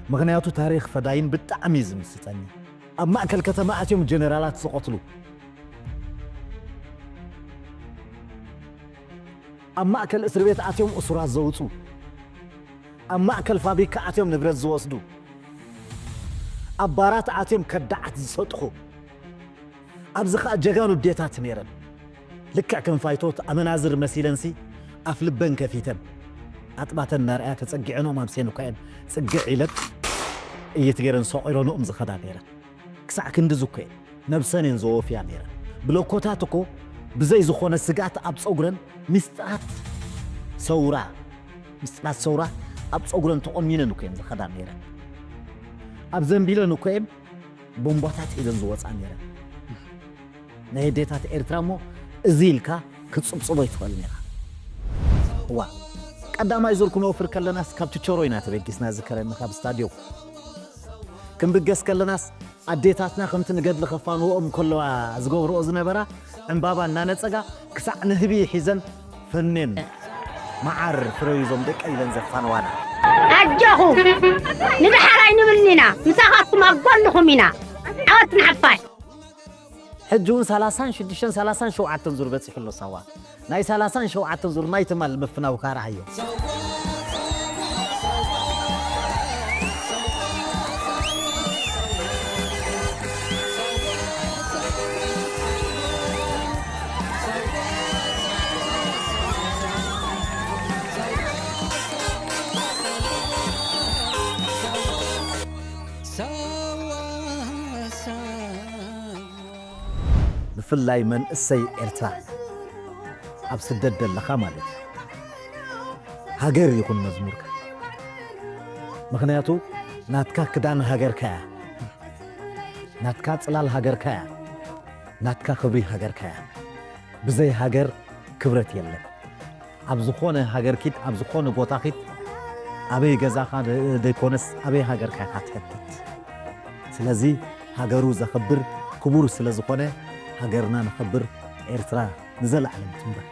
ምኽንያቱ ታሪኽ ፈዳይን ብጣዕሚ እዩ ዝምስጠኒ። ኣብ ማእከል ከተማ ኣትዮም ጀነራላት ዝቐትሉ፣ ኣብ ማእከል እስር ቤት ኣትዮም እሱራት ዘውፁ፣ ኣብ ማእከል ፋብሪካ ኣትዮም ንብረት ዝወስዱ፣ ኣብ ባራት ኣትዮም ከዳዓት ዝሰጥኹ፣ ኣብዚ ኸኣ ጀጋኑ ኣዴታት ነይረን። ልክዕ ከም ፋይቶት ኣመናዝር መሲለንሲ ኣፍ ልበን ከፊተን ኣጥባተን እናርኣያ ተጸጊዐንኦም ኣብ ሴንኳ እየን ጽግዕ ኢለን ጥይት ገይረን ሰቒረንኦም ዝኸዳ ነይረን። ክሳዕ ክንድዚ እኮ እየን ነብሰን እየን ዘወፍያ ነይረን። ብለኮታት እኮ ብዘይ ዝኾነ ስግኣት ኣብ ጸጉረን ሚስጥራት ሰውራ፣ ሚስጥራት ሰውራ ኣብ ጸጉረን ተቖኒነን እኮ እየን ዝኸዳ ነይረን። ኣብ ዘንቢለን እኮ እየን ቦምባታት ሒዘን ዝወጻ ነይረን። ናይ ኣዴታት ኤርትራ እሞ እዚ ኢልካ ክትጽብጽቦ ኣይትኽእልን ኢኻ። እዋ፣ ቀዳማይ ዙር ክንወፍር ከለናስ ካብ ችቸሮ ኢና ተበጊስና ዝከረኒ ካብ ስታድዮም። ክንብገስ ከለናስ ኣዴታትና ከምቲ ንገድሊ ከፋንዎኦም ከለዋ ዝገብርኦ ዝነበራ ዕምባባ እናነጸጋ ክሳዕ ንህቢ ሒዘን ፈኔን መዓር ፍረዩ ዞም ደቀይ ኢለን ዘፋንዋና። ኣጆኹም ንደሓር ኣይንብልን ኢና፣ ምሳኻትኩም ኣብ ጎንኹም ኢና። ዓወት ንሓፋሽ። ሕጂ እውን ሰላሳን ሽዱሽተን ሰላሳን ሸውዓተን ዙር በጺሑ ኣሎ ሳዋ። ናይ ሰላሳን ሸውዓተን ዙር ናይ ትማል ምፍናው ካርኣዮ። ብፍላይ መንእሰይ ኤርትራ ኣብ ስደት ዘለኻ ማለት እዩ። ሃገር ይኹን መዝሙርካ። ምኽንያቱ ናትካ ክዳን ሃገርካ እያ። ናትካ ጽላል ሃገርካ እያ። ናትካ ክብሪ ሃገርካ እያ። ብዘይ ሃገር ክብረት የለን። ኣብ ዝኾነ ሃገር ኪድ፣ ኣብ ዝኾነ ቦታ ኪድ፣ ኣበይ ገዛኻ ደ-፣ ደይኮነስ ኣበይ ሃገርካ ኢኻ ትሕተት። ስለዚ ሃገሩ ዘኽብር ክቡር ስለ ዝኾነ ሃገርና ነኽብር። ኤርትራ ንዘለዓለም ትንበር።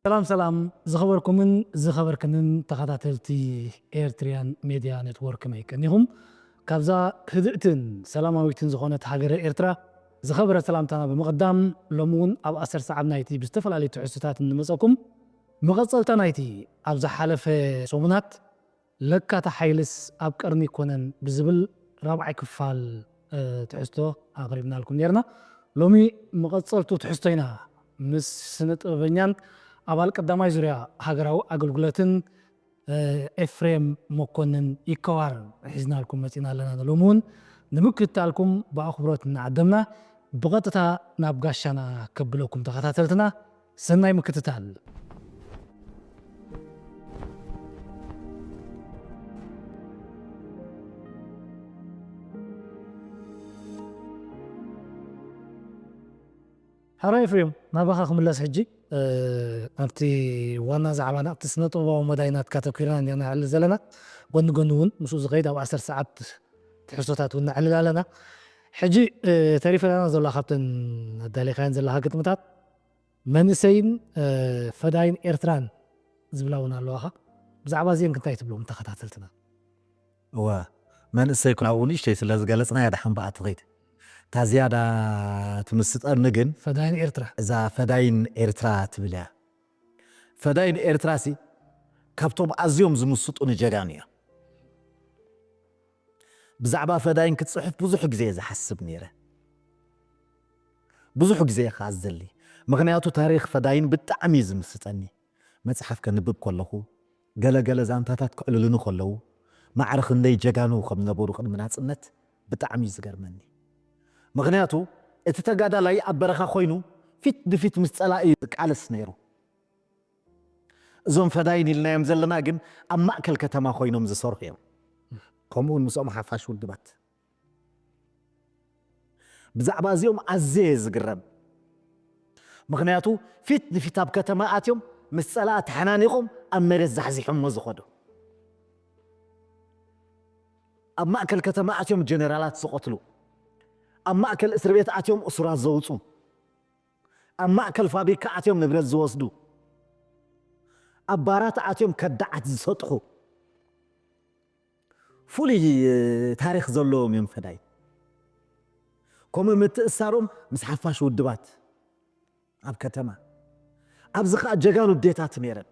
ሰላም ሰላም፣ ዝኸበርኩምን ዝኸበርክንን ተኸታተልቲ ኤርትሪያን ሜድያ ኔትወርክ፣ ከመይ ቀኒኹም? ካብዛ ህድእትን ሰላማዊትን ዝኾነት ሃገረ ኤርትራ ዝኸበረ ሰላምታና ብምቕዳም፣ ሎሚ እውን ኣብ ኣሰር ሰዓብ ናይቲ ብዝተፈላለዩ ትሕዝቶታት እንመጸኩም፣ መቐጸልታ ናይቲ ኣብ ዝሓለፈ ሰሙናት ለካቲ ሓይልስ ኣብ ቀርኒ ኣይኮነን ብዝብል ራብዓይ ክፋል፣ እ፣ ትሕዝቶ ኣቕሪብናልኩም ኔርና። ሎሚ መቐጸልቱ ትሕዝቶ ኢና ምስ ስነ ጥበበኛን ኣባል ቀዳማይ ዙርያ ሃገራዊ ኣገልግሎትን፣ እ፣ ኤፍሬም መኮንን ይከዋር ሒዝናልኩም መጺና ኣለና። ሎሚ እውን ንምክትታልኩም ብኣኽብሮት እናዓደምና ብቐጥታ ናብ ጋሻና ከብለኩም ተኸታተልትና። ሰናይ ምክትታል። ሕራይ ኤፍሬም፣ ናባኻ ክምለስ ሕጂ። እ፣ ኣብቲ ዋና ዛዕባና፣ ኣብቲ ስነ ጥበባዊ መዳይ ናትካ ተኲርና እንዲና ነዕልል ዘለና። ጎኒ ጎኒ እውን ምስኡ ዝኸይድ ኣብ ኣሰር ሰዓት ትሕዝቶታት እውን ነዕልል ኣለና። ሕጂ፣ እ፣ ተሪፈና ዘሎ ካብተን ኣዳሊኻየን ዘለኻ ግጥምታት፣ መንእሰይን፣ እ፣ ፈዳይን ኤርትራን ዝብላ እውን ኣለዋኻ። ብዛዕባ እዚአን ክንታይ ትብሎም ተኸታተልትና? እወ፣ መንእሰይ ኩን ኣብኡ ንእሽተይ ስለ ዝገለጽናያ ደሓን ብኣ ትኸይድ። እታ ዝያዳ ትምስጠኒ ግን ፈዳይን ኤርትራ። እዛ ፈዳይን ኤርትራ ትብል እያ። ፈዳይን ኤርትራሲ ካብቶም ኣዝዮም ዝምስጡኒ ጀጋኑ እዮም። ብዛዕባ ፈዳይን ክትጽሕፍ ብዙሕ ግዜ እየ ዝሓስብ ነይረ። ብዙሕ ግዜ እየ ከኣ ዝደሊ። ምኽንያቱ ታሪኽ ፈዳይን ብጣዕሚ እዩ ዝምስጠኒ። መጽሓፍ ከንብብ ከለኹ፣ ገለ ገለ ዛንታታት ክዕልሉኒ ከለዉ፣ ማዕረ ክንደይ ጀጋኑ ከም ዝነበሩ ቅድሚ ናጽነት ብጣዕሚ እዩ ዝገርመኒ። ምኽንያቱ እቲ ተጋዳላይ ኣብ በረኻ ኮይኑ ፊት ንፊት ምስ ጸላኢ እዩ ዝቃለስ ነይሩ። እዞም ፈዳይን ኢልናዮም ዘለና ግን ኣብ ማእከል ከተማ ኮይኖም ዝሰርሑ እዮም። ከምኡ እውን ምስኦም ሓፋሽ ውድባት። ብዛዕባ እዚኦም ኣዝየ እየ ዝግረም። ምኽንያቱ ፊት ንፊት ኣብ ከተማ ኣትዮም ምስ ጸላኢ ተሓናኒቖም ኣብ መሬት ዛሕዚሖሞ ዝኸዱ። ኣብ ማእከል ከተማ ኣትዮም ጀነራላት ዝቐትሉ፣ ኣብ ማእከል እስር ቤት ኣትዮም እሱራት ዘውፁ፣ ኣብ ማእከል ፋብሪካ ኣትዮም ንብረት ዝወስዱ፣ ኣብ ባራት ኣትዮም ከዳዓት ዝሰጥሑ፣ ፍሉይ ታሪኽ ዘለዎም እዮም ፈዳይን። ከምኡ ምትእሳሮም ምስ ሓፋሽ ውድባት ኣብ ከተማ፣ ኣብዚ ኸኣ ጀጋኑ ኣዴታት ነይረን።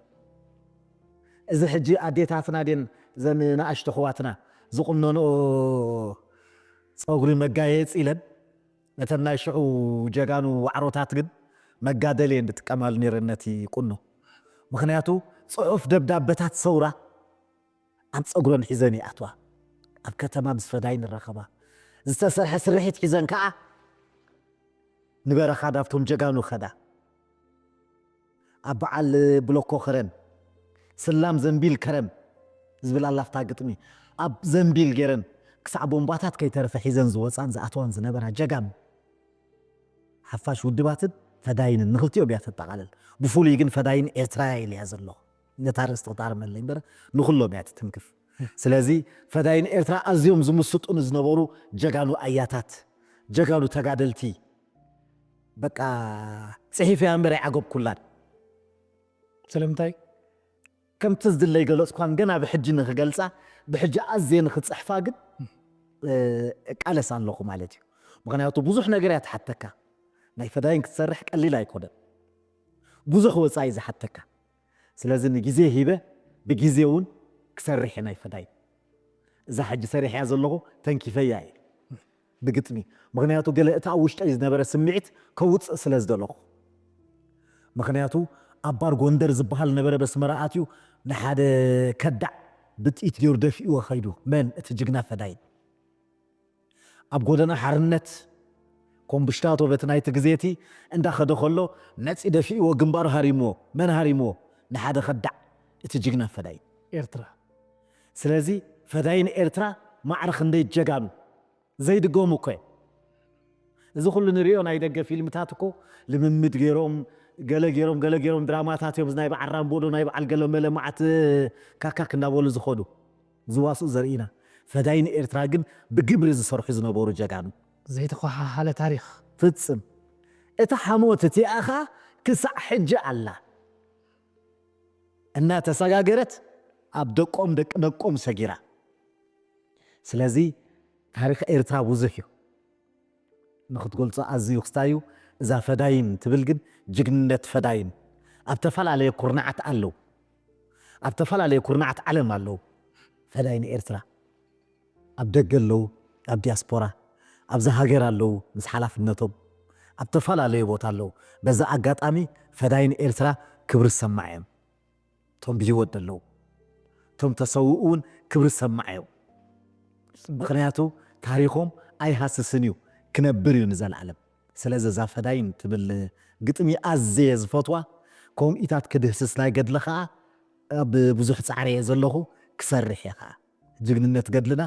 እዚ ሕጂ ኣዴታትና ድየን፣ እዘን ንኣሽቱ ኣሕዋትና ዝቑነንኦ ጸጉሪ መጋየጺ ኢለን፣ ነተን ናይ ሽዑ ጀጋኑ ዋዕሮታት ግን መጋደሊ እየን ዝጥቀማሉ ነይረን ነቲ ቁኖ። ምኽንያቱ ጽሑፍ ደብዳበታት ሰውራ ኣብ ጸጉረን ሒዘን ይኣትዋ። ኣብ ከተማ ምስ ፈዳይን ይራኸባ። ዝተሰርሐ ስርሒት ሒዘን ከኣ ንበረኻ ዳብቶም ጀጋኑ ኸዳ። ኣብ በዓል ብሎኮ ከረን፣ ስላም ዘንቢል ከረን ዝብል ኣላፍታ ግጥሚ፣ ኣብ ዘንቢል ገይረን ክሳዕ ቦምባታት ከይተረፈ ሒዘን ዝወፃን ዝኣተዋን ዝነበራ ጀጋኑ ሓፋሽ ውድባትን ፈዳይንን፣ ንክልቲኦም እያ ተጠቓልል። ብፍሉይ ግን ፈዳይን ኤርትራ ኢለ እያ ዘለኹ። ነታ ርእስቲ ክተኣርመለይ እምበር ንኹሎም እያ ትትንክፍ። ስለዚ ፈዳይን ኤርትራ ኣዝዮም ዝምስጡኒ ዝነበሩ ጀጋኑ ኣያታት፣ ጀጋኑ ተጋደልቲ፣ በቃ ጽሒፈያ እምበር ኣይዓገብኩላን። ስለምንታይ? ከምቲ ዝድለይ ገለጽኳን፣ ገና ብሕጂ ንኽገልጻ፣ ብሕጂ ኣዝየ ንኽጽሕፋ ግን፣ እ፣ እቃለስ ኣለኹ ማለት እዩ። ምኽንያቱ ብዙሕ ነገር እያ ትሓተካ። ናይ ፈዳይን ክትሰርሕ ቀሊል ኣይኮነን። ብዙሕ ወጻኢ ዝሓተካ። ስለዚ ንግዜ ሂበ፣ ብግዜ እውን ክሰርሕ እየ ናይ ፈዳይን። እዛ ሕጂ ሰሪሐያ ዘለኹ ተንኪፈያ እየ ብግጥሚ። ምኽንያቱ ገለ እቲ ኣብ ውሽጠይ ዝነበረ ስምዒት ከውጽእ ስለ ዝደለኹ። ምኽንያቱ ኣብ ባር ጎንደር ዝበሃል ነበረ፣ በስመራ ኣትዩ ንሓደ ከዳዕ ብጥይት ገይሩ ደፊእዎ ኸይዱ። መን? እቲ ጅግና ፈዳይን። ኣብ ጎደና ሓርነት ኮምብሽታቶ በቲ ናይቲ ግዜ እቲ እንዳኸደ ከሎ ነፂ ደፊእዎ ግንባሩ ሃሪምዎ። መን ሃሪምዎ? ንሓደ ከዳዕ፣ እቲ ጅግና ፈዳይን። ኤርትራ። ስለዚ ፈዳይን ኤርትራ ማዕረ ክንደይ ጀጋኑ ዘይድገሙ እኮ እዮም። እዚ ኩሉ ንሪኦ ናይ ደገ ፊልምታት እኮ ልምምድ ገይሮም፣ ገለ ገይሮም፣ ገለ ገይሮም ድራማታት እዮም። እዚ ናይ በዓል ራምቦ ዶ ናይ በዓል ገለ መለ መዓት ካካክ እንዳበሉ ዝኸዱ ዝዋስኡ ዘርኢና። ፈዳይን ኤርትራ ግን ብግብሪ ዝሰርሑ ዝነበሩ ጀጋኑ። ዘይተኾሓሓለ ታሪኽ። ፍጽም። እታ ሓሞት እቲኣ ኸኣ ክሳዕ ሕጂ ኣላ። እናተሰጋገረት ኣብ ደቆም ደቂ ደቆም ሰጊራ። ስለዚ ታሪኽ ኤርትራ ብዙሕ እዩ። ንኽትገልጾ ኣዝዩ ክስታይ እዩ። እዛ ፈዳይን ትብል ግን ጅግንነት ፈዳይን ኣብ ተፈላለየ ኩርናዓት ኣለዉ። ኣብ ተፈላለየ ኩርናዓት ዓለም ኣለዉ። ፈዳይን ኤርትራ ኣብ ደገ ኣለዉ፣ ኣብ ዲያስፖራ፣ ኣብዚ ሃገር ኣለዉ፣ ምስ ሓላፍነቶም ኣብ ተፈላለየ ቦታ ኣለዉ። በዚ ኣጋጣሚ ፈዳይን ኤርትራ ክብሪ ዝሰማዕ እዮም። እቶም ብህይወት ዘለዉ፣ እቶም ተሰውኡ እውን ክብሪ ዝሰማዕ እዮም። ምኽንያቱ ታሪኾም ኣይሃስስን እዩ፣ ክነብር እዩ ንዘለኣለም። ስለዚ እዛ ፈዳይን ትብል ግጥሚ ኣዝየ ዝፈትዋ፣ ከምኡ ኢታት ክድህስስ ናይ ገድሊ ኸኣ ኣብ ብዙሕ ጻዕሪ እየ ዘለኹ፣ ክሰርሕ እየ ኸኣ። ጅግንነት ገድልና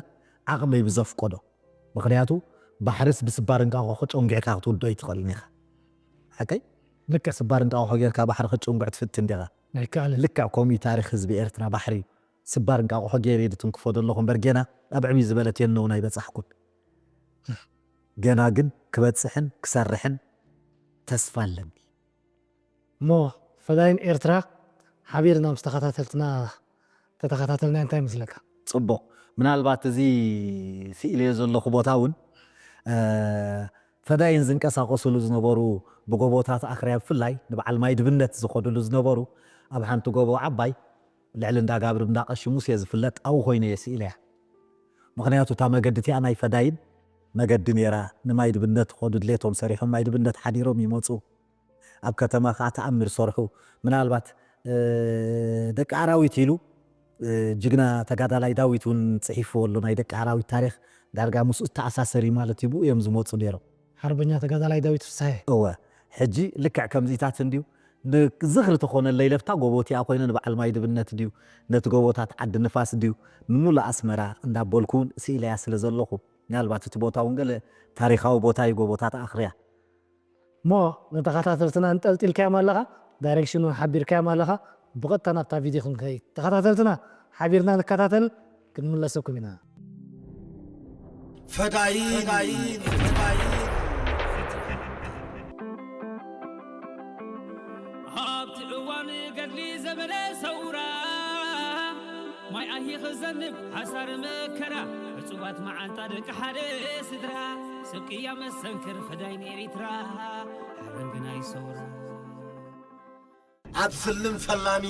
ዓቕመይ ብዘፍቀዶ። ምኽንያቱ ባሕርስ ብስባር እንቃቑሖ ጨንጒዕካ ክትውድኦ ኣይትኽእልን ኢኻ። ሓቀይ? ልክዕ። ስባር እንቃቑሖ ጌርካ ባሕሪ ክትጭንጉዕ ትፍትን ዲኻ? ኣይከኣልን። ልክዕ ከምኡ እዩ ታሪኽ ህዝቢ ኤርትራ። ባሕሪ ስባር እንቃቑሖ ገይረ እየ ዝትንክፎ ዘለኹ እምበር ጌና ኣብ ዕብይ ዝበለት የነውን ኣይበጻሕኩን። ገና ግን ክበጽሕን ክሰርሕን ተስፋ ኣለኒ። እሞ ፈዳይን ኤርትራ ሓቢርና ምስ ተኸታተልትና ተተኸታተልና እንታይ ይመስለካ? ጽቡቕ። ምናልባት እዚ ስኢለዮ ዘለኹ ቦታ እውን፣ እ፣ ፈዳይን ዝንቀሳቐስሉ ዝነበሩ ብጎቦታት ኣኽርያ ብፍላይ ንበዓል ማይ ድብነት ዝኸድሉ ዝነበሩ ኣብ ሓንቲ ጎቦ ዓባይ ልዕሊ እንዳ ጋብር እንዳ ቀሺ ሙሴ ዝፍለጥ ኣብኡ ኮይነ እየ ስኢለያ። ምኽንያቱ እታ መገዲ እቲኣ ናይ ፈዳይን መገዲ ነይራ። ንማይ ድብነት ዝኸዱ ድሌቶም ሰሪሖም ማይ ድብነት ሓዲሮም ይመጹ። ኣብ ከተማ ኸዓ ተኣምር ሰርሑ። ምናልባት፣ እ፣ ደቂ ኣራዊት ኢሉ፣ እ፣ ጅግና ተጋዳላይ ዳዊት እውን ጽሒፍዎ ኣሎ። ናይ ደቂ ኣራዊት ታሪኽ ዳርጋ ምስኡ ዝተኣሳሰር እዩ ማለት እዩ። ብኡ እዮም ዝመጹ ነይሮም። ሓርበኛ ተጋዳላይ ዳዊት ፍስሃየ። እወ፣ ሕጂ ልክዕ ከምዚታት እንድዩ። ንዝኽሪ ተኾነለይ ለፍታ ጎቦ እቲኣ ኮይነ ንበዓል ማይ ድብነት ድዩ፣ ነቲ ጎቦታት ዓዲ ንፋስ ድዩ፣ ንሙሉእ ኣስመራ እንዳበልኩ እውን ስኢለያ ስለ ዘለኹ፣ ምናልባት እቲ ቦታ እውን ገለ ታሪኻዊ ቦታ እዩ፣ ጎቦታት ኣኽርያ። እሞ ንተኸታተልትና እንጠልጢልካዮም ኣለኻ፣ ዳይሬክሽን እውን ሓቢርካዮም ኣለኻ። ብቐጥታ ናብታ ቪድዮ ክንከይድ፣ ተኸታተልትና ሓቢርና ንከታተል፣ ክንምለሰኩም ኢና። ፈዳይን፣ ፈዳይን፣ ፈዳይን። በለ ሰውራ ማይ ኣሂ ክዘንብ ሓሳር መከራ ዕጹባት መዓንጣ ደቂ ሓደ ስድራ ስቅያ መሰንክር ፈዳይን ኤሪትራ ሓረንግናይ ሰውራ ኣብ ፍልም ፈላሚ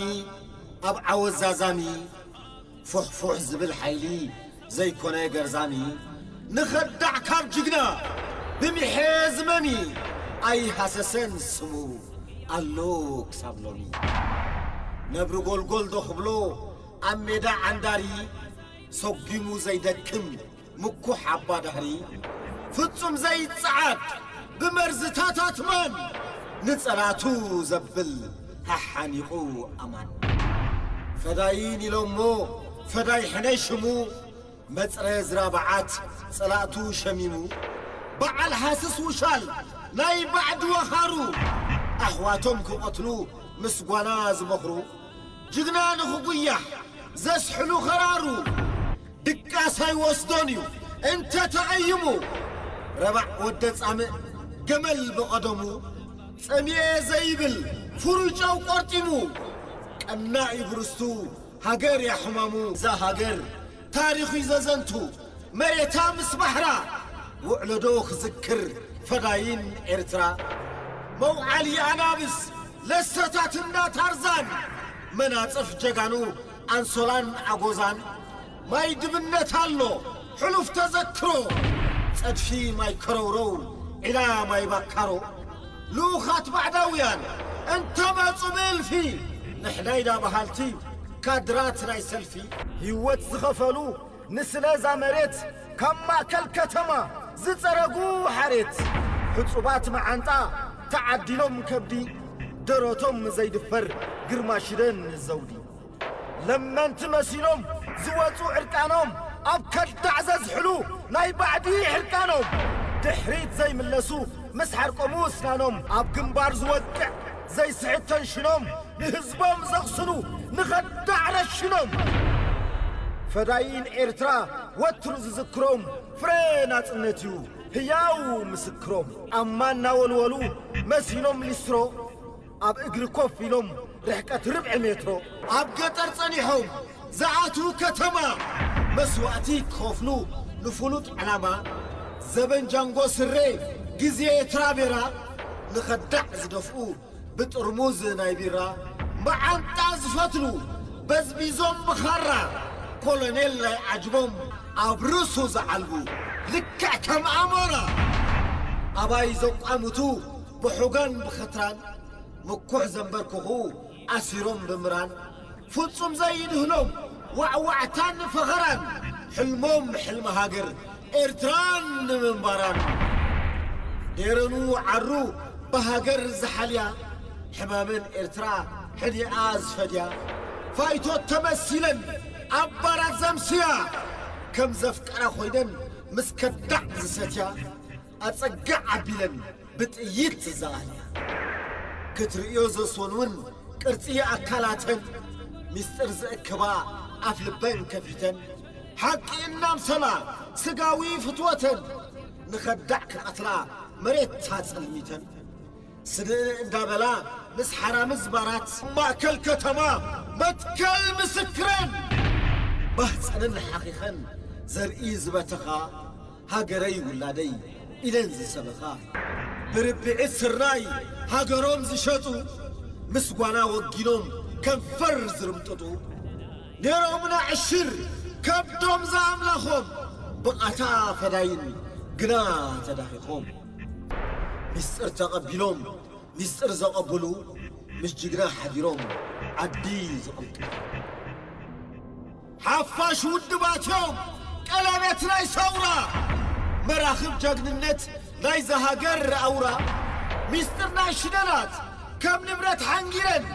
ኣብ ዓወት ዛዛሚ ፉሕፉሕ ዝብል ሓይሊ ዘይኮነ ገርዛሚ ንኸዳዕ ካብ ጅግና ብሚሐ ዝመሚ ኣይሃሰሰን ስሙ ኣሎ ክሳብ ሎሚ ነብሪ ጎልጎል ዶ ክብሎ ኣብ ሜዳ ዓንዳሪ ሰጒሙ ዘይደክም ምኩሕ ኣባዳህሪ ፍጹም ዘይጸዓድ ብመርዝታታት ማን ንጸላቱ ዘብል ሓሓኒቑ ኣማን ፈዳይን ኢሎሞ ፈዳይ ሕነ ሽሙ መጽረ ዝራብዓት ጸላእቱ ሸሚሙ በዓል ሃስስ ውሻል ናይ ባዕዲ ወኻሩ ኣሕዋቶም ክቐትሉ ምስ ጓና ዝመኽሩ ጅግና ንኽጉያሕ ዘስሕሉ ኸራሩ ድቃስ ኣይወስዶን እዩ እንተ ተቐይሙ ረባዕ ወደ ጻምእ ገመል ብቐደሙ ጸሚኤ ዘይብል ፍሩይ ጨው ቆርጢሙ ቀናኢ ብርስቱ ሃገር እያ ሕማሙ እዛ ሃገር ታሪኹ እዩ ዘዘንቱ መሬታ ምስ ባሕራ ውዕለዶ ክዝክር ፈዳይን ኤርትራ መውዓሊ ኣናብስ ለሰታትና ታርዛን መናጽፍ ጀጋኑ ኣንሶላን ኣጎዛን ማይ ድብነት ኣሎ ሕሉፍ ተዘክሮ ጸድፊ ማይ ከረውረው ዒላ ማይ ባካሮ ልኡኻት ባዕዳውያን እንተመጹ ብእልፊ ንሕናይዳ በሃልቲ ካድራት ናይ ሰልፊ ህይወት ዝኸፈሉ ንስለ እዛ መሬት ካብ ማእከል ከተማ ዝጸረጉ ሓሬት ሕጹባት መዓንጣ ተዓዲሎም ከብዲ ደረቶም ዘይድፈር ግርማ ሽደን ዘውዲ ለመንቲ መሲሎም ዝወጹ ዕርቃኖም ኣብ ከዳዕ ዘዝሕሉ ናይ ባዕዲ ሕርቃኖም ድሕሪት ዘይምለሱ ምስ ሓርቆሙ እስናኖም ኣብ ግንባር ዝወቅዕ ዘይስሕት ተንሽኖም ንህዝቦም ዘቕስኑ ንኸዳዕ ረሽኖም ፈዳይን ኤርትራ ወትሩ ዝዝክሮም ፍረ ናጽነት እዩ ህያው ምስክሮም ኣማ እናወልወሉ መሲሎም ሊስትሮ ኣብ እግሪ ኮፍ ኢሎም ርሕቀት ርብዒ ሜትሮ ኣብ ገጠር ጸኒሖም ዝኣትዉ ከተማ መስዋእቲ ክኸፍሉ ንፍሉጥ ዕላማ ዘበን ጃንጎ ስረ ግዜ ትራቤራ ንኸዳዕ ዝደፍኡ ብጥርሙዝ ናይ ቢራ መዓንጣ ዝፈትሉ በዝቢዞም ብኻራ ኮሎኔል ናይ ዓጅቦም ኣብ ርእሱ ዝዓልቡ ልክዕ ከም ኣሞራ ኣባይ ዘቋምቱ ብሑጋን ብኽትራን ምኩሕ ዘንበርክኹ ኣሲሮም ብምራን ፍጹም ዘይድህሎም ዋዕዋዕታን ፈኸራን ሕልሞም ሕልሚ ሃገር ኤርትራን ንምንባራን ዴረኑ ዓሩ ብሃገር ዝሓልያ ሕማመን ኤርትራ ሕዲኣ ዝፈድያ ፋይቶት ተመሲለን ኣብ ባራት ዘምስያ ከም ዘፍቀራ ኮይነን ምስ ከዳዕ ዝሰትያ ኣጸግዕ ኣቢለን ብጥይት ዝዘኣልያ ክትርእዮ ዘስወን እውን ቅርጺ ኣካላተን ሚስጥር ዝእክባ ኣፍ ልበን ከፊተን ሓቂ እናምሰላ ስጋዊ ፍትወተን ንኸዳዕ ክቐትላ መሬት ታጸልሚተን ስንእን እንዳበላ ምስ ሓራምዝ ባራት ማእከል ከተማ መትከል ምስክረን ማህፀነን ሓኺኸን ዘርኢ ዝበተኻ ሃገረይ ውላደይ ኢለን ዝሰበኻ ብርብዒት ስርናይ ሃገሮም ዝሸጡ ምስ ጓና ወጊኖም ከንፈር ዝርምጥጡ ነይሮምና ዕሽር ከብዶም ዝኣምላኾም ብቓታ ፈዳይን ግና ተዳኺኾም ሚስጥር ተቐቢሎም ሚስጥር ዘቐብሉ ምስ ጅግና ሓዲሮም ዓዲ ዝቕልቅሉ ሓፋሽ ውድባትዮም ቀለበት ናይ ሰውራ መራኽብ ጀግንነት ናይዛ ሃገር ኣውራ ሚስጥር ናይ ሽደላት ከም ንብረት ሓንጊረን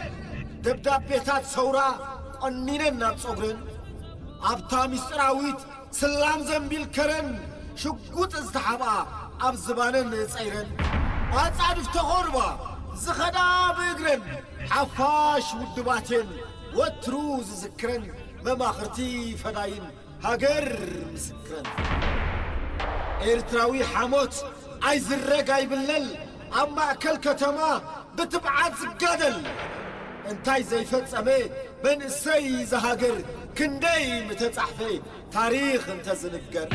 ደብዳቤታት ሰውራ ቆኒነን ናብ ጸጉረን ኣብታ ሚስጥራዊት ስላም ዘንቢል ከረን ሽጉጥ ዝተሓብኣ ኣብ ዝባነን ጸይረን ኣጻድፍ ተኾርባ ዝኸዳ ብእግረን ሓፋሽ ውድባቴን ወትሩ ዝዝክረን መማኽርቲ ፈዳይን ሃገር ምስክረን ኤርትራዊ ሓሞት ኣይዝረግ ኣይብለል ኣብ ማእከል ከተማ ብትብዓት ዝጋደል እንታይ ዘይፈጸመ መንእሰይ ዝሃገር ክንደይ ምተጻሕፈ ታሪኽ እንተዝንገር።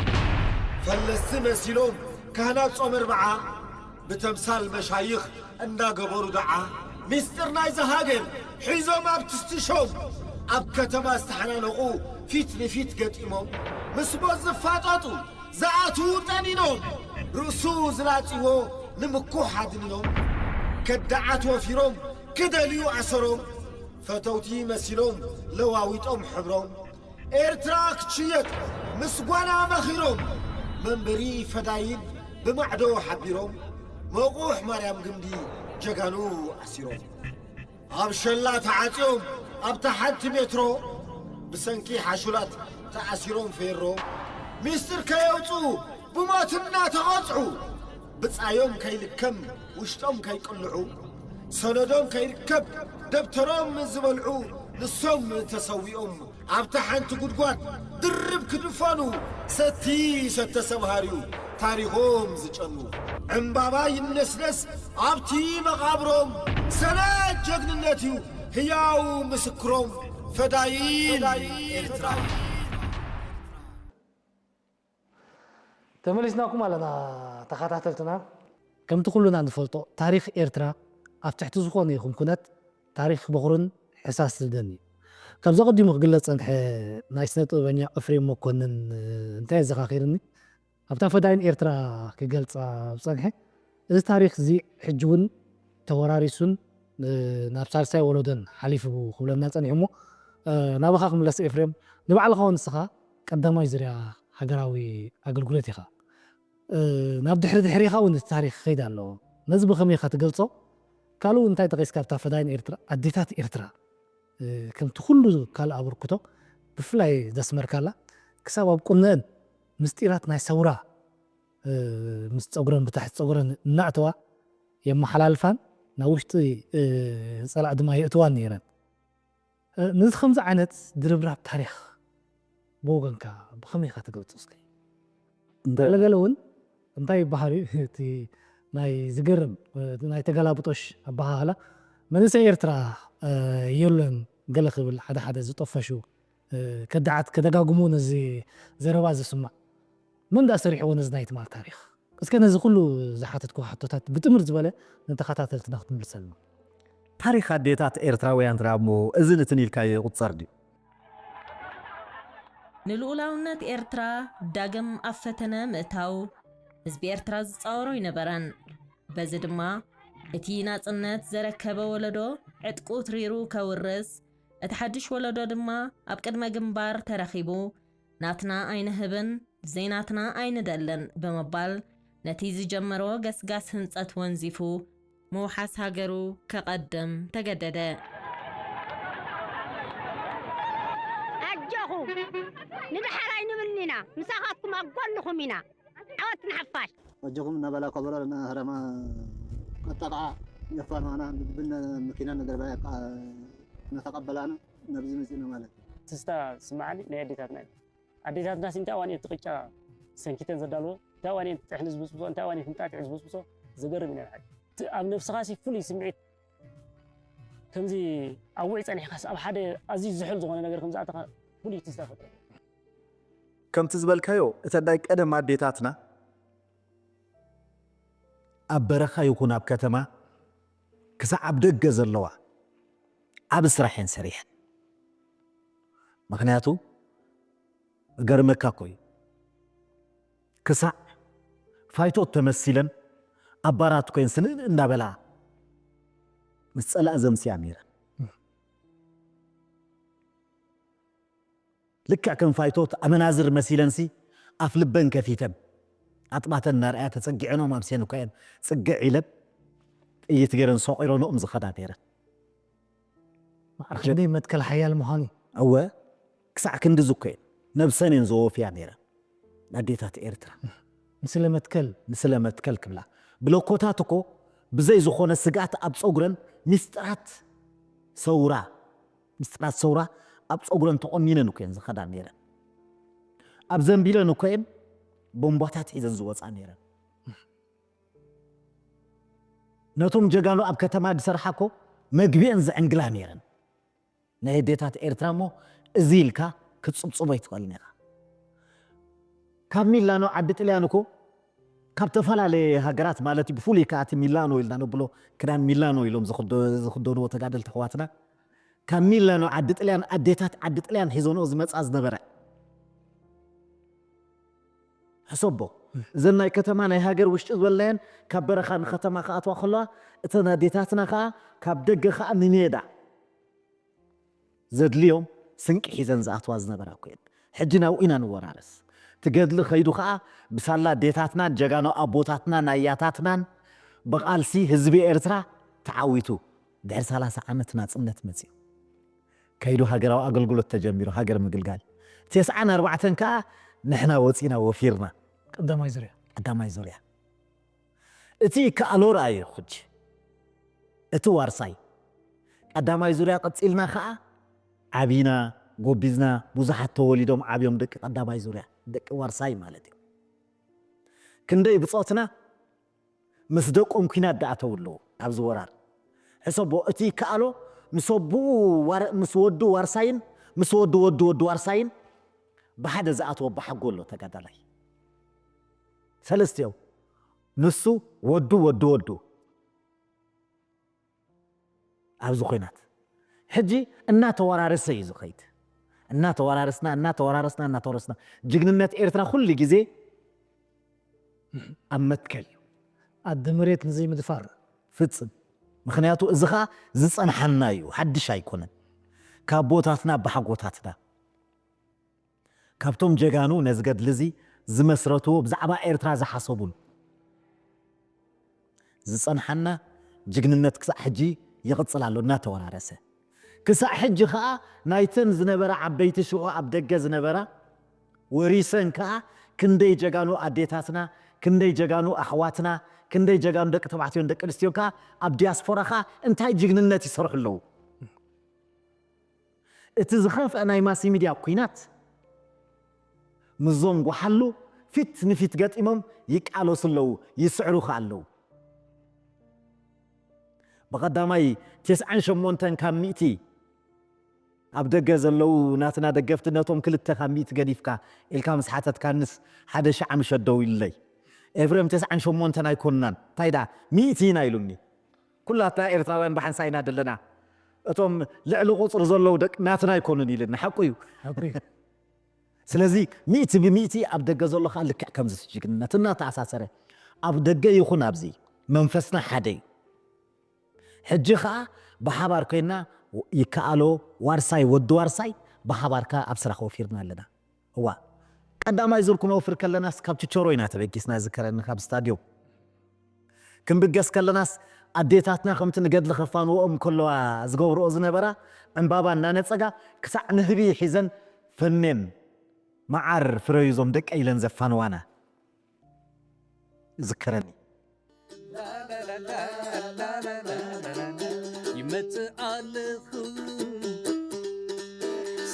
ፈለስቲ መሲሎም ካህናት ጾመ ኣርብዓ ብተምሳል መሻይኽ እንዳገበሩ ደዓ ሚስጥር ናይዛ ሃገር ሒዞም ኣብ ትስቲሾም ኣብ ከተማ ዝተሓናነቑ ፊት ንፊት ገጢሞም ምስ ሞት ዝፋጠጡ ዝኣትዉ ጠኒኖም ርእሱ ዝላጽዎ ንምኩሕ ኣድኒኖም ከዳዓት ወፊሮም ክደልዩ ኣሰሮም ፈተውቲ መሲሎም ለዋዊጦም ሕብሮም ኤርትራ ክትሽየጥ ምስ ጓና መኺሮም መንበሪ ፈዳይን ብማዕዶ ሓቢሮም መቑሕ ማርያም ግምቢ ጀጋኑ ኣሲሮም ኣብ ሸላ ተዓጽዮም ኣብታ ሓንቲ ሜትሮ ብሰንኪ ሓሹላት ተኣሲሮም ፌሮ ሚስጥር ከየውጽኡ ብሞት እናተቐጽዑ ብጻዮም ከይልከም ውሽጦም ከይቅልዑ ሰነዶም ከይርከብ ደብተሮም ዝበልዑ ንሶም ተሰዊኦም ኣብታ ሓንቲ ጉድጓድ ድርብ ክድፈኑ ሰቲ ሰተ ሰብ ሃርዩ ታሪኾም ዝጨኑ ዕምባባ ይነስነስ ኣብቲ መቓብሮም ሰነድ ጀግንነት እዩ ህያው ምስክሮም ፈዳይን ኤርትራ። ተመሊስናኩም ኣለና ተኸታተልትና። ከምቲ ኩሉና ንፈልጦ ታሪኽ ኤርትራ ኣብ ትሕቲ ዝኾነ ይኹን ኩነት ታሪኽ በኹርን ሕሳስ ዝብለኒ እዩ። ካብዚ ኣቐዲሙ ክግለጽ ጸንሐ ናይ ስነ ጥበበኛ እፍሬም መኮንን እንታይ የዘኻኺርኒ ኣብታ ፈዳይን ኤርትራ ክገልጻ ዝጸንሐ እዚ ታሪኽ እዚ ሕጂ እውን ተወራሪሱን ናብ ሳልሳይ ወለዶን ሓሊፉ ክብለና ጸኒሑ እሞ ናባኻ ክምለስ ኤፍሬም ንባዕልኻ እውን ንስኻ ቀዳማይ ዙርያ ሃገራዊ ኣገልግሎት ኢኻ ናብ ድሕሪ ድሕሪኻ እውን እቲ ታሪኽ ክኸይድ ኣለዎ ነዚ ብኸመይ ኢኻ ትገልጾ ካልኡ እንታይ ጠቒስካ ኣብታ ፈዳይን ኤርትራ ኣዴታት ኤርትራ ከምቲ ኩሉ ካልእ ኣበርክቶ ብፍላይ ዘስመርካላ ክሳብ ኣብ ቁነአን ምስጢራት ናይ ሰውራ ምስ ፀጉረን ብታሕቲ ፀጉረን እናእተዋ የመሓላልፋን ናብ ውሽጢ ፀላእ ድማ የእትዋን ነይረን። ነዚ ከምዚ ዓይነት ድርብራብ ታሪኽ ብወገንካ ብኸመይ ኢኻ ትገልፆ እስኪ? ገለገለ እውን እንታይ ይበሃል እዩ እቲ ናይ ዝገርም ናይ ተገላብጦሽ ኣበሃህላ መንእሰይ ኤርትራ የለን ገለ ክብል ሓደ ሓደ ዝጠፈሹ ከዳዓት ከደጋግሙ ነዚ ዘረባ ዝስማዕ መን ዳ ሰሪሕዎ ነዚ ናይ ትማል ታሪኽ እስከ ነዚ ኩሉ ዝሓተትኩ ሕቶታት ብጥምር ዝበለ ንተኸታተልትና ክትምልሰልና ታሪኽ ኣዴታት ኤርትራውያን ራሞ እዚ ንትን ኢልካዮ ይቑጸር ድዩ? ንልኡላውነት ኤርትራ ዳግም ኣብ ፈተነ ምእታው ህዝቢ ኤርትራ ዝጻወሮ ኣይነበረን። በዚ ድማ እቲ ናጽነት ዘረከበ ወለዶ ዕጥቁ ትሪሩ ከውርስ፣ እቲ ሓድሽ ወለዶ ድማ ኣብ ቅድመ ግንባር ተረኺቡ ናትና ኣይንህብን ዘይናትና ኣይንደልን ብምባል ነቲ ዝጀመሮ ገስጋስ ህንጸት ወንዚፉ ምውሓስ ሃገሩ ከቐድም ተገደደ። ኣጆኹም ንድሓር ኣይንብልን ኢና፣ ምሳኻትኩም ኣብ ጎንኹም ኢና። ዓወት ንሓፋሽ! ኣጆኹም እናበላ ከበሮ እናህረማ ቀጠቕዓ የፋንዋና ብነ መኪና ነደርባያ እናተቐበላና ናብዚ መፂና ማለት እዩ። ትዝታ ዝስምዓኒ ናይ ኣዴታትና እዩ። ኣዴታትና ሲ እንታይ እዋን እየን እቲ ቅጫ ሰንኪተን ዘዳልዎ፣ እንታይ እዋን እየን እቲ ጥሕኒ ዝበስብሶ፣ እንታይ እዋን እየን እቲ እንጣጢዕ ዝበስብሶ፣ ዘገርም እዩ ናይ ብሓቂ። እቲ ኣብ ነብስኻ ሲ ፍሉይ ስምዒት ከምዚ ኣብ ውዒ ጸኒሕካስ ኣብ ሓደ ኣዝዩ ዝሑል ዝኾነ ነገር ከም ዝኣተኻ ፍሉይ ትዝታ ይፈጥረልካ። ከምቲ ዝበልካዮ እተን ናይ ቀደም ኣዴታትና ኣብ በረኻ ይኹን ኣብ ከተማ ክሳዕ ኣብ ደገ ዘለዋ ዓቢ ስራሕ እየን ሰሪሐን። ምኽንያቱ እገርመካ እኮ እዩ ክሳዕ ፋይቶት ተመሲለን ኣብ ባራት ኮይን ስንእ እንዳበላ ምስ ጸላእ ዘምስያ ነይረን። ልክዕ ከም ፋይቶት ኣመናዝር መሲለንሲ ኣፍ ልበን ከፊተን ኣጥባተን እናርኣያ ተጸጊዐኖም ኣምስየን እኳ እየን ጽግዕ ኢለን ጥይት ገይረን ሰቒሮንኦም ዝኸዳ ነይረን። ማዕረ ክንደይ መትከል ሓያል ምዃኑ እዩ። እወ ክሳዕ ክንድዚ እኮ እየን ነብሰን እየን ዘወፍያ ነይረን ኣዴታት ኤርትራ። ንስለ መትከል ንስለ መትከል ክብላ ብለኮታት እኮ ብዘይ ዝኾነ ስግኣት ኣብ ጸጉረን ሚስጥራት ሰውራ ሚስጥራት ሰውራ ኣብ ጸጉረን ተቖኒነን እኮ እየን ዝኸዳ ነይረን። ኣብ ዘንቢለን እኮ እየን ቦምባታት ሒዘን ዝወጻ ነይረን። ነቶም ጀጋኑ ኣብ ከተማ ዝሰርሓ እኮ መግቢኤን ዝዕንግላ ነይረን። ናይ ኣዴታት ኤርትራ እሞ እዚ ኢልካ ክትጽብጽቦ ኣይትኽእልን ኢኻ። ካብ ሚላኖ ዓዲ ጥልያን እኮ ካብ ተፈላለየ ሃገራት ማለት እዩ፣ ብፍሉይ ከኣ እቲ ሚላኖ ኢልና ነብሎ ክዳን ሚላኖ ኢሎም ዝኽደንዎ ተጋደልቲ ኣሕዋትና ካብ ሚላኖ ዓዲ ጥልያን ኣዴታት ዓዲ ጥልያን ሒዞንኦ ዝመጻ ዝነበረ ሕሰቦ። እዘን ናይ ከተማ ናይ ሃገር ውሽጢ ዝበልናየን ካብ በረኻ ንከተማ ክኣትዋ ከለዋ እተን ኣዴታትና ከኣ ካብ ደገ ከኣ ንሜዳ ዘድልዮም ስንቂ ሒዘን ዝኣትዋ ዝነበራ እኮ እየን። ሕጂ ናብኡ ኢና ንወራረስ። እቲ ገድሊ ከይዱ ከኣ ብሳላ ኣዴታትናን ጀጋኑ ኣቦታትናን ኣያታትናን ብቓልሲ ህዝቢ ኤርትራ ተዓዊቱ ድሕሪ ሰላሳ ዓመት ናጽነት መጺኡ። ከይዱ ሃገራዊ ኣገልግሎት ተጀሚሩ ሃገር ምግልጋል። ተስዓን ኣርባዕተን ከኣ ንሕና ወጺና ወፊርና። ቀዳማይ ዙርያ። ቀዳማይ ዙርያ። እቲ ይከኣሎ ረኣዩ ሕጂ። እቲ ዋርሳይ ቀዳማይ ዙርያ ቀጺልና ከኣ ዓቢና፣ ጎቢዝና፣ ብዙሓት ተወሊዶም ዓብዮም ደቂ ቀዳማይ ዙርያ፣ ደቂ ዋርሳይ ማለት እዩ። ክንደይ ብጾትና ምስ ደቆም ኲናት ደኣተው ኣለዉ ኣብዚ ወራር። ሕሰቦ፣ እቲ ይከኣሎ ምስ ኣቦኡ ዋር-፣ ምስ ወዱ ዋርሳይን ምስ ወዱ ወዱ ወዱ ዋርሳይን ብሓደ ዝኣተወ ኣቦሓጎ ኣሎ ተጋዳላይ። ሰለስቲኦም፣ ንሱ፣ ወዱ፣ ወዱ፣ ወዱ። ኣብዚ ኲናት ሕጂ እናተወራረሰ እዩ ዝኸይድ። እናተወራረስና፣ እናተወራረስና፣ እናተወረስና። ጅግንነት ኤርትራ ኩሉ ግዜ ኣብ መትከል እዩ። ኣደ መሬት ንዘይምድፋር። ፍጽም። ምኽንያቱ እዚ ኸኣ ዝጸንሓና እዩ፣ ሓድሽ ኣይኮነን። ካብ ኣቦታትና፣ ኣቦሓጎታትና ካብቶም ጀጋኑ ነዚ ገድሊ እዚ ዝመስረትዎ ብዛዕባ ኤርትራ ዝሓሰቡን ዝጸንሓና ጅግንነት ክሳዕ ሕጂ ይቕጽል ኣሎ እናተወራረሰ። ክሳዕ ሕጂ ኸኣ ናይተን ዝነበራ ዓበይቲ ሽዑ ኣብ ደገ ዝነበራ ወሪሰን ከኣ ክንደይ ጀጋኑ ኣዴታትና፣ ክንደይ ጀጋኑ ኣሕዋትና፣ ክንደይ ጀጋኑ ደቂ ተባዕትዮን ደቂ ኣንስትዮን ከኣ ኣብ ዲያስፖራ ከኣ እንታይ ጅግንነት ይሰርሑ ኣለዉ። እቲ ዝኸፍአ ናይ ማስ ሚድያ ኲናት ምስዞም ጓሓሉ ፊት ንፊት ገጢሞም ይቃለሱ ኣለዉ፣ ይስዕሩ ከኣ ኣለዉ። ብቐዳማይ ተስዓን ሸሞንተን ካብ ሚእቲ ኣብ ደገ ዘለዉ ናትና ደገፍቲ ነቶም ክልተ ካብ ሚእቲ ገዲፍካ ኢልካ ምስ ሓተትካንስ ሓደ ሽዓ ምሸት ደው ኢሉለይ። ኤፍሬም ተስዓን ሸሞንተን ኣይኮንናን፣ እንታይ ደኣ ሚእቲ ኢና ኢሉኒ። ኩላትና ኤርትራውያን ብሓንሳእ ኢና ዘለና። እቶም ልዕሊ ቁጽሪ ዘለዉ ደቂ ናትና ኣይኮኑን ኢሉኒ። ሓቁ እዩ። ሓቁ እዩ። ስለዚ ሚእቲ ብሚእቲ ኣብ ደገ ዘሎ ኸኣ ልክዕ ከምዚ ጅግንነት እናተኣሳሰረ ኣብ ደገ ይኹን ኣብዚ መንፈስና ሓደ እዩ። ሕጂ ኸኣ ብሓባር ኮይና ይከኣሎ ዋርሳይ ወዲ ዋርሳይ ብሓባር ከኣ ኣብ ስራሕ ወፊርና ኣለና። እዋ ቀዳማይ ዙር ክንወፍር ከለናስ ካብ ችቸሮ ኢና ተበጊስና ዝከረኒ ካብ ስታድዮም። ክንብገስ ከለናስ ኣዴታትና ከምቲ ንገድሊ ከፋንወኦም ከለዋ ዝገብርኦ ዝነበራ ዕምባባ እናነጸጋ ክሳዕ ንህቢ ሒዘን ፈኔም መዓር ፍረዩ ዞም ደቀይ ኢለን ዘፋንዋና እዝከረኒ። ይመጽእ ኣለኹ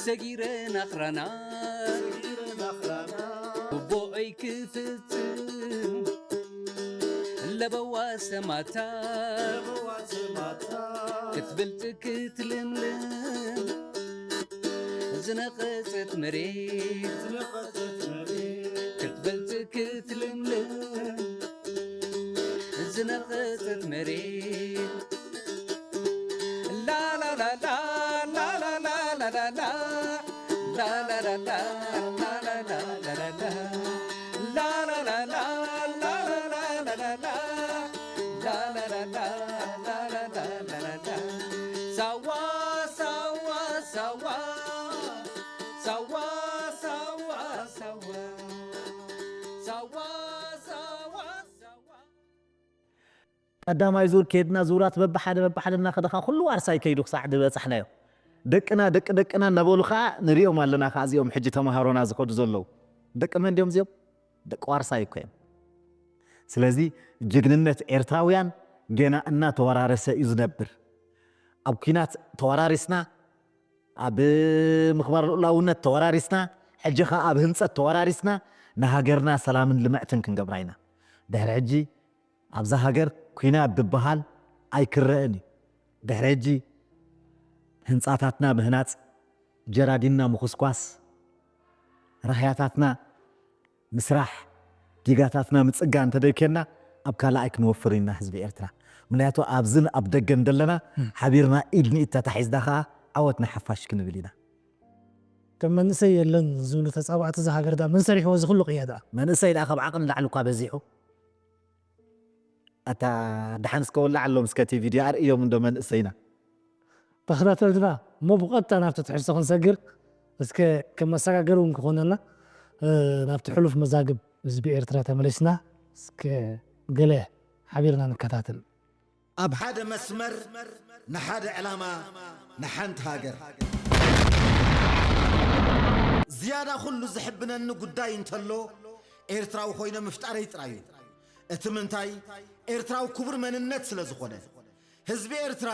ሰጊረ ናኽራና ጉቦኦይ ክፍጽም ለበዋ ሰማታ ክትበልጽ ክትልምልም ዝነቐጸት መሬት ክትበልጽ ክትልምልም ዝነቐጸት መሬት ላላላላ ላላላላላ ላላላላ ላላላላላ ሳዋ ሳዋ ሳዋ ሳዋ ሳዋ ሳዋ ሳዋ ሳዋ ቀዳማይ ዙር ከድና ዙራት በብሓደ በብሓደ እናኸደኻ ኩሉ ዋርሳይ ከይዱ ክሳዕ ዝበጻሕናዮ ደቅና ደቂ ደቅና እናበሉ ከዓ ንሪኦም ኣለና ከዓ እዚኦም ሕጂ ተምሃሮና ዝኸዱ ዘለዉ ደቂ መን ድዮም እዚኦም ደቂ ዋርሳይ እኮ እዮም ስለዚ ጅግንነት ኤርትራውያን ገና እናተወራረሰ እዩ ዝነብር ኣብ ኲናት ተወራሪስና ኣብ ምኽባር ልኡላውነት ተወራሪስና፣ ሕጂ ኸኣ ኣብ ህንጸት ተወራሪስና፣ ንሃገርና ሰላምን ልምዕትን ክንገብራ ኢና። ድሕሪ ሕጂ ኣብዛ ሃገር ኲናት ዝበሃል ኣይክረእን እዩ። ድሕሪ ሕጂ ህንጻታትና ምህናጽ፣ ጀራዲንና ምኹስኳስ፣ ራህያታትና ምስራሕ፣ ዲጋታትና ምጽጋ እንተደይኮና ኣብ ካልኣይ ክንወፍር ኢና ህዝቢ ኤርትራ። ምክንያቱ ኣብዝን ኣብ ደገን ዘለና ሓቢርና ኢድ ንኢድ ተታሒዝና ከኣ ዓወት ንሓፋሽ ክንብል ኢና። ከም መንእሰይ የለን ዝብሉ ተጻባእቲ እዛ ሃገር ደኣ መን ሰሪሕዎ እዚ ኩሉ ቅያ ደኣ? መንእሰይ ደኣ ካብ ዓቕን ላዕሊ እኳ በዚሑ። ኣታ ደሓን እስከ ወላዓሎም እስከ እቲ ቪድዮ ኣርእዮም እንዶ መንእሰይና። ተኸታተልትና እሞ ብቐጥታ ናብቲ ትሕዝቶ ክንሰግር እስከ ከም መሰጋገሪ እውን ክኾነልና ናብቲ ሕሉፍ መዛግብ ህዝቢ ኤርትራ ተመሊስና እስከ ገለ ሓቢርና ንከታተል። ኣብ ሓደ መስመር ንሓደ ዕላማ ንሓንቲ ሃገር። ዝያዳ ኩሉ ዝሕብነኒ ጉዳይ እንተሎ ኤርትራዊ ኮይነ ምፍጣረይ ጥራይ እዩ። እቲ ምንታይ ኤርትራዊ ክቡር መንነት ስለ ዝኾነ። ህዝቢ ኤርትራ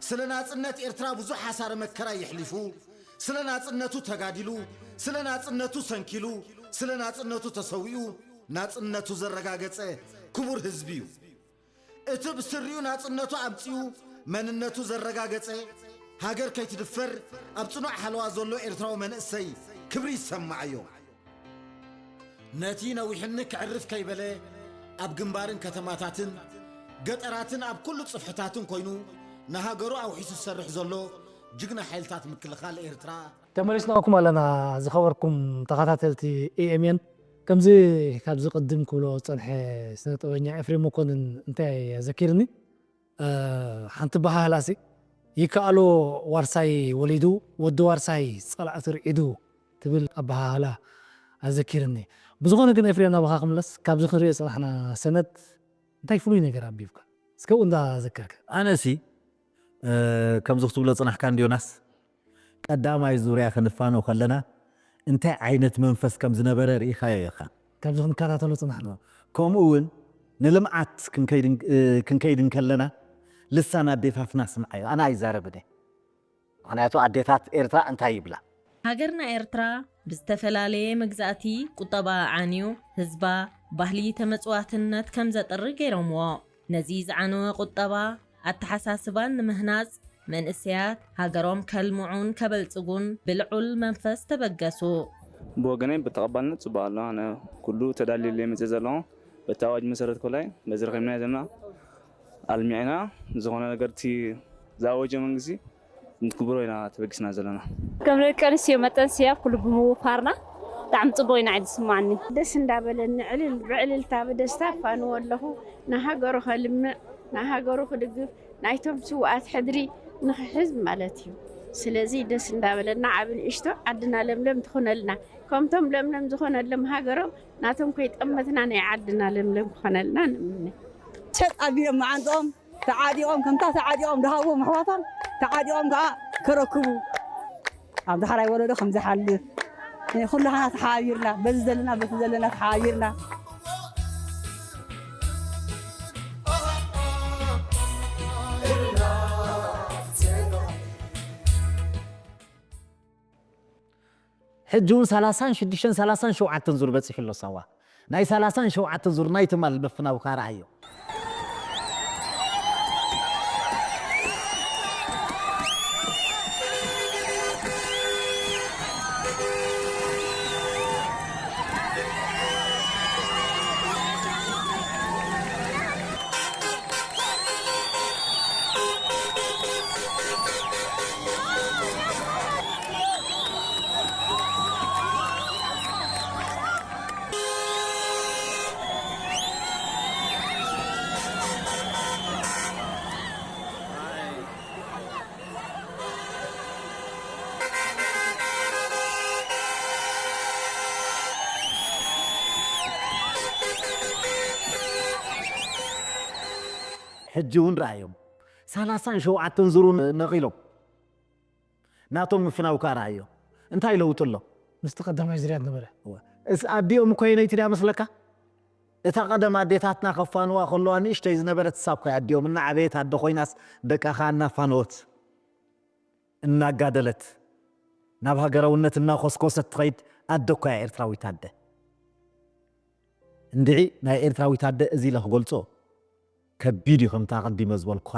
ስለ ናጽነት ኤርትራ ብዙሕ ሓሳረ መከራ የሕሊፉ፣ ስለ ናጽነቱ ተጋዲሉ፣ ስለ ናጽነቱ ሰንኪሉ፣ ስለ ናጽነቱ ተሰዊኡ ናጽነቱ ዘረጋገጸ ክቡር ህዝቢ እዩ። እቲ ብስሪኡ ናጽነቱ ኣምጺኡ መንነቱ ዘረጋገጸ፣ ሃገር ከይትድፈር ኣብ ጽኑዕ ሓለዋ ዘሎ ኤርትራዊ መንእሰይ ክብሪ ይሰማዓዮ። ነቲ ነዊሕኒ ክዕርፍ ከይበለ ኣብ ግንባርን ከተማታትን ገጠራትን ኣብ ኩሉ ጽፍሕታትን ኮይኑ ንሃገሩ ኣውሒሱ ዝሰርሕ ዘሎ ጅግና ሓይልታት ምክልኻል ኤርትራ። ተመሊስናኩም ኣለና ዝኸበርኩም ተኸታተልቲ ኤ ኤም ኤን። ከምዚ ካብዚ ቅድም ክብሎ ዝጸንሐ ስነ ጥበበኛ ኤፍሬም መኮንን እንታይ ኣዘኪርኒ? ሓንቲ ኣበሃህላሲ ይከኣሎ ዋርሳይ ወሊዱ ወዲ ዋርሳይ ጸላእቲ ርዒዱ ትብል ኣበሃህላ ኣዘኪርኒ። ብዝኾነ ግን ኤፍሬም ናባኻ ክምለስ ካብዚ ክንሪኦ ዝጸናሕና ሰነድ እንታይ ፍሉይ ነገር ኣቢብካ? እስከ ኣብኡ እንዳዘከርካ። ኣነሲ ከምዚ ክትብሎ ጽናሕካ እንዲ ዮናስ ቀዳማይ ዙርያ ክንፋኖ ከለና እንታይ ዓይነት መንፈስ ከም ዝነበረ ርኢኻዮ ኢኻ። ካብዚ ክንከታተሎ ጽናሕና። ከምኡ እውን ንልምዓት ክንከይድ እንከለና ልሳን ኣዴታትና ስምዓዮ። ኣነ ኣይዛረብን እየ። ምኽንያቱ ኣዴታት ኤርትራ እንታይ ይብላ? ሃገርና ኤርትራ ብዝተፈላለየ መግዛእቲ ቁጠባኣ ዓንዩ ህዝባ ባህሊ ተመጽዋትነት ከም ዘጥሪ ገይሮምዎ። ነዚ ዝዓነወ ቁጠባ ኣተሓሳስባን ንምህናጽ መንእሰያት ሃገሮም ከልምዑን ከበልጽጉን ብልዑል መንፈስ ተበገሱ። ብወገነይ ብተቐባልነት ጽቡቕ ኣሎ። ኣነ ኩሉ ተዳልዩለይ መጽእ ዘለኹ በቲ ኣዋጅ መሰረት ኮላይ በዚ ረኺብናዮ ዘለና ኣልሚዕና ዝኾነ ነገር እቲ ዝኣወጀ መንግስቲ ንክብሮ ኢና ተበጊስና ዘለና። ከም ደቂ ኣንስትዮ መጠን ስያ ኩሉ ብምውፋርና ብጣዕሚ ጽቡቕ ኢና ዝስማዓኒ። ደስ እንዳበለኒ ዕልል ብዕልልታ ብደስታ ኣፋንዎ ኣለኹ። ንሃገሩ ከልምዕ ንሃገሩ ክድግፍ ናይቶም ስውኣት ሕድሪ ንኽሕዝ ማለት እዩ። ስለዚ ደስ እንዳበለና ዓቢ ንእሽቶ ዓድና ለምለም ትኹነልና ከምቶም ለምለም ዝኾነሎም ሃገሮም ናቶም ከይጠመትና ናይ ዓድና ለምለም ክኾነልና ንምነ። ሸጥ ኣቢሎም መዓንጥኦም ተዓጢቖም ከምታ ተዓጢቖም ዝሃብዎም ኣሕዋቶም ተዓጢቖም ከዓ ከረክቡ ኣብ ዳሕራይ ወለዶ ከም ዝሓልፍ ኩላህና ተሓባቢርና በዚ ዘለና በቲ ዘለና ተሓባቢርና ሕጂ እውን ሰላሳን ሽዱሽተን ሰላሳን ሸውዓተን ዙር በፂሑ ኣሎ ሳዋ ናይ ሰላሳን ሸውዓተን ዙር ናይ ትማል ምፍናው ካርኣዮ ሕጂ እውን ረኣዮም ሰላሳን ሸውዓተን ዙሩ ነቒሎም ናቶም ምፍናው ከኣ ረኣዮ እንታይ ለውጢ ኣሎ? ምስቲ ቀዳማይ ዝርያት ነበረ። እስ ኣዲኦም እኮ የነይቲ ድያ መስለካ? እታ ቀደም ኣዴታትና ከፋንዋ ከለዋ ንእሽተይ ዝነበረት እሳ እኮ ኣዲኦም እናዓበየት ኣደ ኮይናስ ደቃ ከኣ እናፋነወት እናጋደለት ናብ ሃገራውነት እናኾስኮሰት ትኸይድ ኣደ እኮ እያ ኤርትራዊት ኣደ። እንድዒ ናይ ኤርትራዊት ኣደ እዚ ኢለ ክገልጾ ከቢድ እዩ። ከምታ ቀዲመ ዝበልኩኻ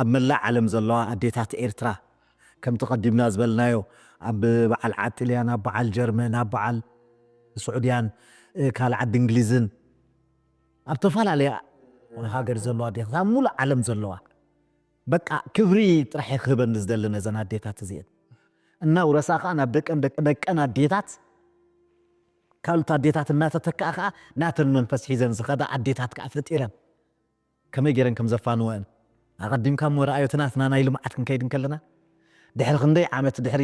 ኣብ መላእ ዓለም ዘለዋ ኣዴታት ኤርትራ ከምቲ ቀዲምና ዝበልናዮ ኣብ በዓል ዓጥልያን ኣብ በዓል ጀርመን ኣብ በዓል ስዑድያን ካልእ ዓዲ እንግሊዝን ኣብ ተፈላለያ ሃገር ዘለዋ ኣዴታት ኣብ ሙሉእ ዓለም ዘለዋ በቃ ክብሪ ጥራሕ ክህበኒ ዝደሊ ነዘን ኣዴታት እዚአን እናውረሳ ከዓ ናብ ደቀን ደቂ ደቀን ኣዴታት ካልኦት ኣዴታት እናተተክኣ ከዓ ናተን መንፈስ ሒዘን ዝኸዳ ኣዴታት ከዓ ፈጢረን ከመይ ገይረን ከም ዘፋንወአን ኣቐዲምካ እሞ ረኣዮ። እቲ ናትና ናይ ልምዓት ክንከይድ እንከለና ድሕሪ ክንደይ ዓመት ድሕሪ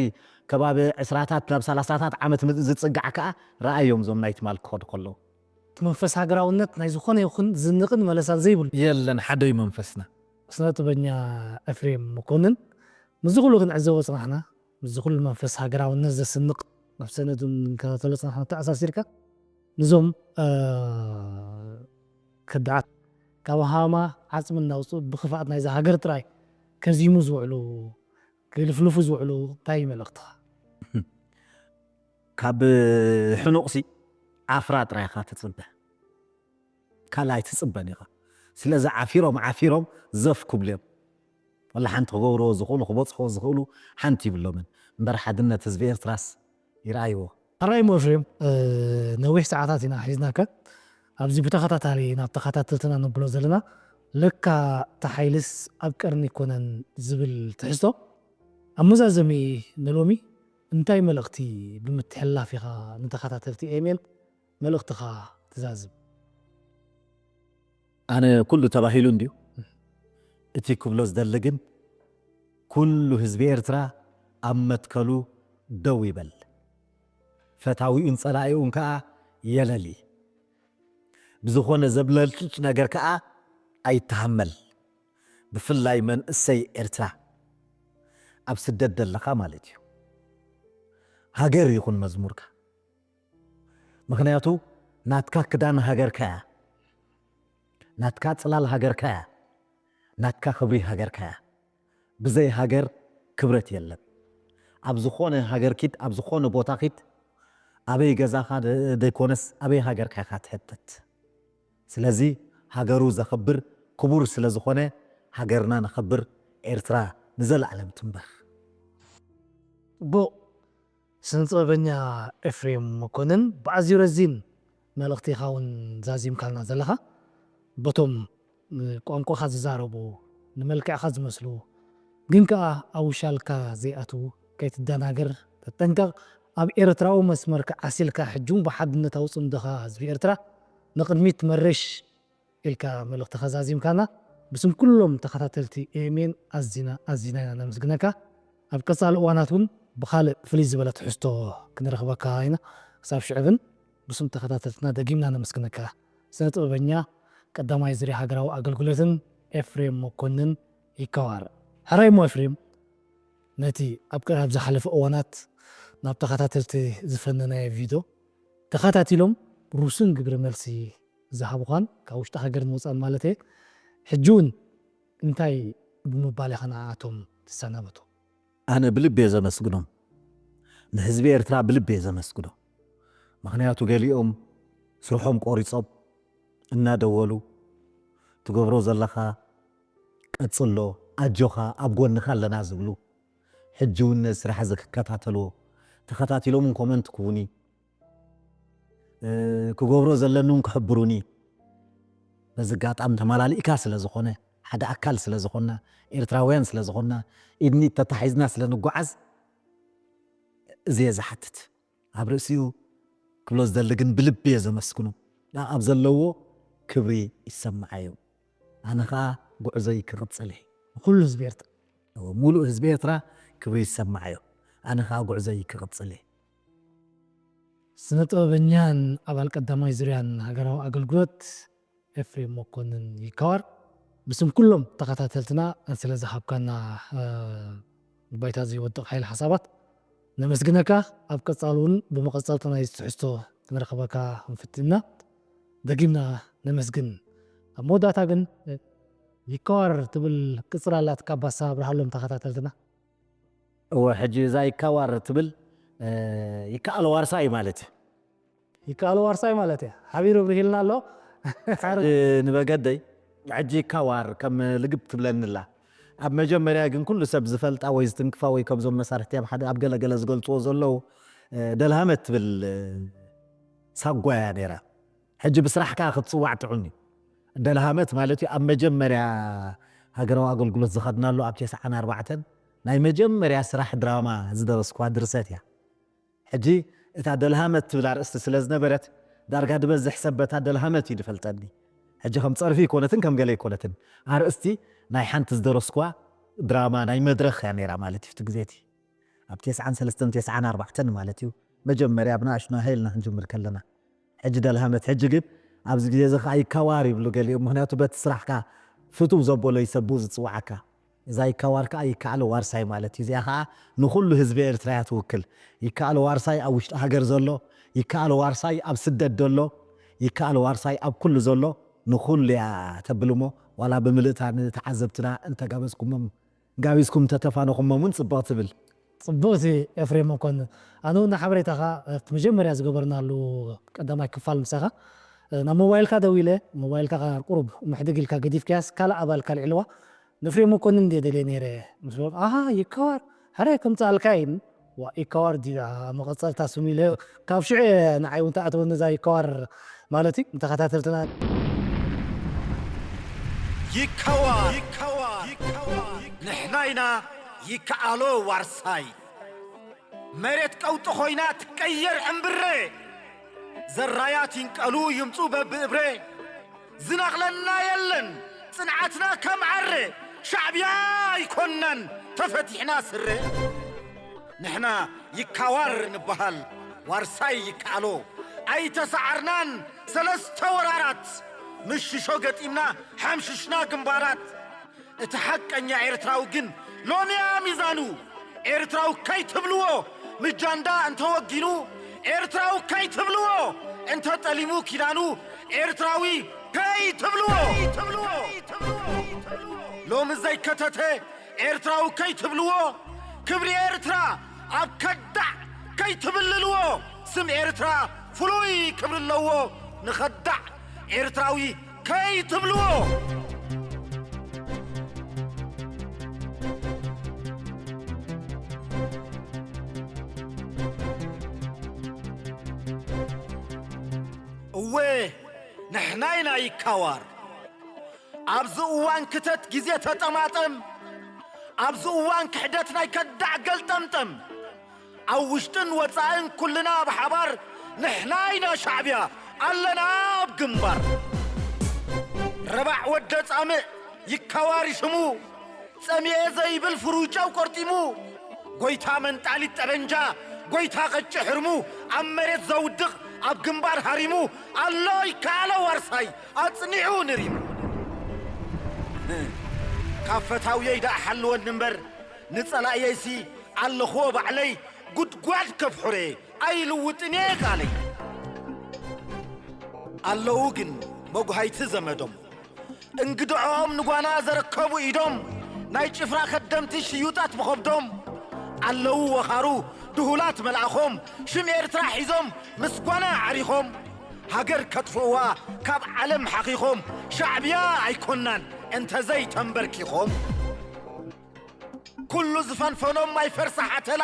ከባቢ ዕስራታት ናብ ሰላሳታት ዓመት ዝፅጋዕ ከዓ ረኣዮም እዞም ናይ ትማል ክኸዱ ከለዉ እቲ መንፈስ ሃገራውነት ናይ ዝኾነ ይኹን ዝንቕን መለሳን ዘይብሉ የለን ሓደዩ መንፈስና። ስነ ጥበበኛ ኤፍሬም መኮንን ምስዚ ኩሉ ክንዕዘቦ ፅናሕና ምስዚ ኩሉ መንፈስ ሃገራውነት ዘስንቕ መሰነድ እውን ክንከታተሎ ፅናሕና ተኣሳሲርካ ንዞም ከዳዓት ካብ ሃማ ዓፅሚ እናውፅኡ ብክፍኣት ናይዛ ሃገር ጥራይ ከዚሙ ዝውዕሉ ክልፍልፉ ዝውዕሉ እንታይ እዩ መልእኽትኻ? ካብ ሕኑቕሲ ዓፍራ ጥራይ ኢኻ ትፅበ ካልእ ኣይትፅበን ኢኻ ስለዚ ዓፊሮም ዓፊሮም ዘፍ ክብሉ እዮም ወላ ሓንቲ ክገብርዎ ዝኽእሉ ክበፅሕዎ ዝኽእሉ ሓንቲ ይብሎምን እምበር ሓድነት ህዝቢ ኤርትራስ ይረኣይዎ። ኣራይሞ ኤፍሬም ነዊሕ ሰዓታት ኢና ሒዝናካ ኣብዚ ብተኸታታሊ ናብ ተኸታተልትና ንብሎ ዘለና ለካ እታ ሓይልስ ኣብ ቀርኒ ይኮነን ዝብል ትሕዝቶ ኣብ መዛዘሚ ንሎሚ እንታይ መልእኽቲ ብምትሕልላፍ ኢኻ ንተኸታተልቲ ኤሜን መልእኽትኻ ትዛዝም? ኣነ ኩሉ ተባሂሉ እንድዩ እቲ ክብሎ ዝደሊ ግን ኩሉ ህዝቢ ኤርትራ ኣብ መትከሉ ደው ይበል ፈታዊኡን ጸላኢኡን ከኣ የለሊ ብዝኾነ ዘብለጭልጭ ነገር ከኣ ኣይተሃመል ብፍላይ መንእሰይ ኤርትራ ኣብ ስደት ደለኻ ማለት እዩ ሃገር ይኹን መዝሙርካ ምኽንያቱ ናትካ ክዳን ሃገርካ እያ ናትካ ጽላል ሃገርካ እያ ናትካ ክብሪ ሃገርካ እያ ብዘይ ሃገር ክብረት የለን ኣብ ዝኾነ ሃገር ኪድ ኣብ ዝኾነ ቦታ ኪድ ኣበይ ገዛኻ ዘይኮነስ ኣበይ ሃገርካ ኢኻ ትሕተት ስለዚ ሃገሩ ዘኽብር ክቡር ስለ ዝኾነ ሃገርና ነኽብር ኤርትራ ንዘለኣለም ትንበር ጽቡቕ ስነ ጥበበኛ ኤፍሬም መኮንን ብኣዝዩ ረዚን መልእኽቲ ኢኻ እውን ዛዚምካልና ዘለኻ በቶም ቋንቋኻ ዝዛረቡ ንመልክዕኻ ዝመስሉ ግን ከኣ ኣብ ውሻልካ ዘይኣትዉ ከይትደናገር ተጠንቀቕ ኣብ ኤርትራዊ መስመርካ ዓሲልካ ሕጂ እውን ብሓድነታዊ ጽምዶኻ ህዝቢ ኤርትራ ንቕድሚት መርሽ ኢልካ መልእኽትኻ ዛዚምካና ብስም ኩሎም ተኸታተልቲ ኤሜን ኣዚና ኣዚና ኢና ነመስግነካ ኣብ ቀጻሊ እዋናት እውን ብኻልእ ፍልይ ዝበለ ትሕዝቶ ክንረኽበካ ኢና ክሳብ ሽዕብን ብስም ተኸታተልትና ደጊምና ነመስግነካ ስነ ጥበበኛ ቀዳማይ ዝርያ ሃገራዊ ኣገልግሎትን ኤፍሬም መኮንን ይከዋር ሕራይ ሞ ኤፍሬም ነቲ ኣብ ቀረብ ዝሓለፈ እዋናት ናብ ተኸታተልቲ ዝፈነናዮ ቪድዮ ተኸታቲሎም ሩሱን ግብረ መልሲ ዝሃቡኻን ካብ ውሽጢ ሃገር ምውፃን ማለት እየ ሕጂ እውን እንታይ ብምባል ኢኻ ንዓኣቶም ትሰናበቶ ኣነ ብልቢ እየ ዘመስግኖም ንህዝቢ ኤርትራ ብልቢ እየ ዘመስግኖ ምኽንያቱ ገሊኦም ስርሖም ቆሪጾም እናደወሉ ትገብሮ ዘለኻ ቀጽሎ ኣጆኻ ኣብ ጎንኻ ኣለና ዝብሉ ሕጂ እውን ነዚ ስራሕ እዚ ክከታተልዎ ተኸታቲሎም እውን ኮመንት ክቡኒ ክገብሮ ዘለኒ እውን ክሕብሩኒ በዚ ኣጋጣሚ ተመላሊእካ ስለ ዝኾነ ሓደ ኣካል ስለ ዝኾንና ኤርትራውያን ስለ ዝኾንና ኢድኒት ተታሒዝና ስለ ንጓዓዝ እዚ እየ ዝሓትት ኣብ ርእሲኡ ክብሎ ዝደሊ ግን ብልቢ እየ ዘመስግኖ ኣብ ዘለዎ ክብሪ ይሰምዓዮም ኣነ ኸዓ ጉዕዞይ ክቕጽል እየ ንኹሉ ህዝቢ ኤርትራ ሙሉእ ህዝቢ ኤርትራ ክብሪ ይሰማዓዮ ኣነ ከዓ ጉዕዞይ ክቕፅል እየ ስነ ጥበበኛን ኣባል ቀዳማይ ዙርያን ሃገራዊ ኣገልግሎት ኤፍሬም መኮንን ይከዋር ብስም ኩሎም ተኸታተልትና ስለ ዝሃብካና ባይታ ዘይወድቕ ሓይል ሓሳባት ነመስግነካ ኣብ ቀፃሉ እውን ብመቐፀልታ ናይ ትሕዝቶ ክንረኽበካ ክንፍትና ደጊምና ነመስግን ኣብ መወዳእታ ግን ይከዋር ትብል ቅፅል ኣላትካ ባሳ ኣብርሃሎም ተኸታተልትና እወ ሕጂ እዛ ይካዋር ትብል ይከኣል ዋርሳ እዩ ማለት እዩ ይከኣል ዋርሳ እዩ ማለት እያ ሓቢሩ ብርሂልና ኣሎ ንበገደይ ሕጂ ይካዋር ከም ልግብ ትብለኒ ኣላ። ኣብ መጀመርያ ግን ኩሉ ሰብ ዝፈልጣ ወይ ዝትንክፋ ወይ ከምዞም መሳርሕቲ ኣብ ሓደ ኣብ ገለ ገለ ዝገልጽዎ ዘለዉ፣ እ፣ ደልሃመት ትብል፣ እ፣ ሳጓ እያ ነይራ። ሕጂ ብስራሕ ከኣ ክትጽዋዕ ጥዑም እዩ። ደልሃመት ማለት እዩ ኣብ መጀመርያ ሃገራዊ ኣገልግሎት ዝኸድናሉ ኣብ ተስዓን ኣርባዕተን ናይ መጀመርያ ስራሕ ድራማ ዝደረስኳ ድርሰት እያ። ሕጂ እታ ደልሃመት ትብል ኣርእስቲ ስለ ዝነበረት ዳርጋ ዝበዝሕ ሰብ በታ ደልሃመት እዩ ዝፈልጠኒ። ሕጂ ከም ጸርፊ ኣይኮነትን ከም ገለ ኣይኮነትን። ኣርእስቲ ናይ ሓንቲ ዝደረስኳ ድራማ ናይ መድረኽ እያ ነይራ ማለት እዩ እቲ ግዜ እቲ። ኣብ ተስዓን ሰለስተን ተስዓን ኣርባዕተን ማለት እዩ። መጀመርያ ብንኣሽቱ ሃይልና ክንጅምር ከለና። ሕጂ ደልሃመት፣ ሕጂ ግን ኣብዚ ግዜ እዚ ከኣ ይካዋር ይብሉ ገሊኦም። ምኽንያቱ በቲ ስራሕካ ፍትው ዘበሎ ይሰቡ ዝጽውዓካ። እዛ ይካዋር ከኣ ይከኣሎ ዋርሳይ ማለት እዩ። እዚኣ ከኣ ንኹሉ ህዝቢ ኤርትራ እያ ትውክል። ይከኣሎ ዋርሳይ ኣብ ውሽጢ ሃገር ዘሎ፣ ይከኣሎ ዋርሳይ ኣብ ስደት ዘሎ፣ ይከኣሎ ዋርሳይ ኣብ ኩሉ ዘሎ፣ ንኹሉ እያ ተብል እሞ፣ ዋላ ብምልእታ ንተዓዘብትና እንተጋበዝኩሞም፣ ጋቢዝኩም እንተተፋነኹሞም እውን ጽብቕ ትብል። ጽቡቕቲ ኤፍሬም መኮንን። ኣነ እውን ንሓበሬታኻ ኣብቲ መጀመርያ ዝገበርናሉ ቀዳማይ ክፋል ምሳኻ፣ ናብ ሞባይልካ ደዊለ፣ ሞባይልካ ቁሩብ ምሕድግ ኢልካ ገዲፍካያስ ካልእ ኣባልካ ኣልዒልዋ፣ ንፍሬም መኮንን እንድየ ደልየ ነይረ ምስ በልኩ፣ ኣሃ፣ ይካዋር፣ ሕራይ ከምጽኣልካ ኢሉኒ። ዋ፣ ይካዋር ድዩ ደኣ መቐጸልታ ስሙ ኢለ፣ ካብ ሽዑ እየ ንዓይ እውን ትኣትወኒ እዛ ይካዋር ማለት እዩ፣ ንተኸታተልትና። ይካዋር፣ ይካዋር፣ ንሕና ኢና ይከኣሎ ዋርሳይ። መሬት ቀውጢ ኮይና ትቀየር ዕምብሬ። ዘራያት ይንቀሉ ይምጹ በብእብሬ። ዝነቕለና የለን ጽንዓትና ከም ዓሬ። ሻዕብያ ኣይኮናን ተፈቲሕና ስሬ። ንሕና ይካዋር ንበሃል ዋርሳይ ይከኣሎ። ኣይተሰዓርናን ሰለስተ ወራራት። ምስ ሽሾ ገጢምና ሓምሽሽና ግንባራት። እቲ ሓቀኛ ኤርትራዊ ግን ሎሚያ ሚዛኑ። ኤርትራዊ ከይትብልዎ ምጃንዳ እንተወጊኑ። ኤርትራዊ ከይትብልዎ እንተጠሊሙ ኪዳኑ። ኤርትራዊ ከይትብልዎ። ሎሚ ዘይከተተ ኤርትራዊ ከይትብልዎ። ክብሪ ኤርትራ ኣብ ከዳዕ ከይትብልልዎ። ስም ኤርትራ ፍሉይ ክብሪ ኣለዎ። ንኸዳዕ ኤርትራዊ ከይትብልዎ። እወ ንሕና ኢና ይካዋር። ኣብዚ እዋን ክተት ግዜ ተጠማጠም። ኣብዚ እዋን ክሕደት ናይ ከዳዕ ገልጠምጠም። ኣብ ውሽጥን ወጻእን ኩልና ብሓባር ንሕና ኢና ሻዕብያ ኣለና ኣብ ግንባር። ረባዕ ወደ ጻምእ ይካዋር ሽሙ። ጸሚኤ ዘይብል ፍሩጫው ቆርጢሙ። ጎይታ መንጣሊት ጠበንጃ፣ ጎይታ ቐጭ ሕርሙ፣ ኣብ መሬት ዘውድቕ ኣብ ግንባር ሃሪሙ። ኣሎ ይከኣሎ ዋርሳይ ኣጽኒዑ ንሪሙ። ካብ ፈታውየይ ደኣ ሓልወኒ እምበር ንጸላእየይሲ ኣለኽዎ ባዕለይ። ጉድጓድ ከፍሑረ ኣይልውጥን እየ ቃለይ። ኣለዉ ግን መጉሃይቲ ዘመዶም እንግድዖም ንጓና ዘረከቡ ኢዶም ናይ ጭፍራ ከደምቲ ሽዩጣት ብኸብዶም ኣለዉ ወኻሩ ድሁላት መልኣኾም ሽም ኤርትራ ሒዞም ምስ ጓና ዓሪኾም ሃገር ከጥፍእዋ ካብ ዓለም ሓኺኾም ሻዕብያ ኣይኮናን እንተዘይ ተንበርኪኾም። ኩሉ ዝፈንፈኖም ማይ ፈርሳ ሓተላ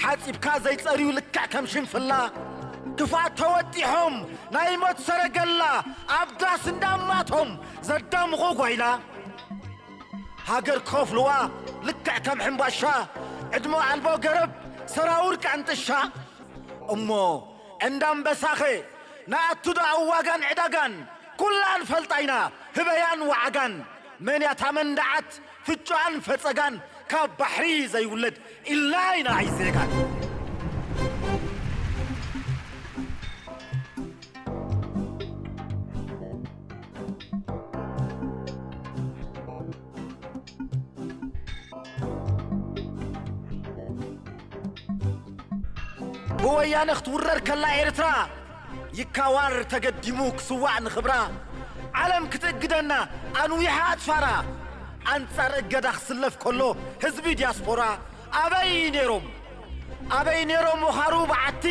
ሓጺብካ ዘይጸርዩ ልክዕ ከም ሽንፍላ ክፋት ተወጢሖም ናይ ሞት ሰረገላ ኣብ ዳስ እንዳማቶም ዘዳምቑ ጓይላ ሃገር ክኸፍልዋ ልክዕ ከም ሕምባሻ ዕድሞ ኣልቦ ገረብ ሰራውር ቀንጥሻ እሞ እንዳ ኣንበሳኸ ንኣቱ ደኣ ዋጋን ዕዳጋን ኩላ ንፈልጣ ኢና ህበያን ወዓጋን መን እያ እታ መንደዓት ፍጮኣን ፈጸጋን ካብ ባሕሪ ዘይውለድ ኢልና ኢና ኣይዜጋን። ብወያነ ክትውረር ከላ ኤርትራ ይካዋር ተገዲሙ ክስዋዕ ንኽብራ ዓለም ክትእግደና ኣንዊሓ ኣጽፋራ ኣንጻር እገዳ ክስለፍ ከሎ ህዝቢ ዲያስፖራ ኣበይ ነይሮም ኣበይ ነይሮም ወኻሩ በዓቲ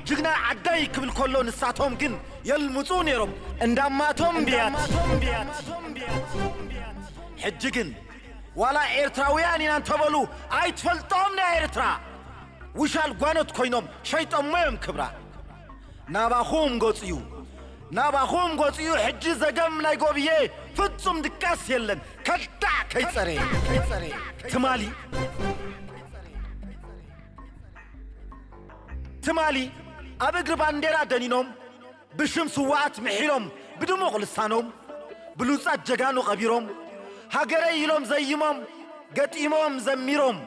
ጅግና ዓዳይ ክብል ከሎ ንሳቶም ግን የልምፁ ነይሮም እንዳማቶም ብያት። ሕጂ ግን ዋላ ኤርትራውያን ኢና እንተበሉ ኣይትፈልጦም ናይ ኤርትራ ውሻል ጓኖት ኮይኖም ሸይጦሞ እዮም ክብራ። ናባኹም ገፅዩ ናባኹም ገፅዩ ሕጂ ዘገም ናይ ጎብየ ፍጹም ድቃስ የለን ከዳዕ ከይፀረ ትማሊ ትማሊ ኣብ እግሪ ባንዴራ ደኒኖም ብሽም ስዋኣት ምሒሮም ብድሙቕ ልሳኖም ብሉጻት ጀጋኑ ቀቢሮም ሃገረይ ኢሎም ዘይሞም ገጢሞም ዘሚሮም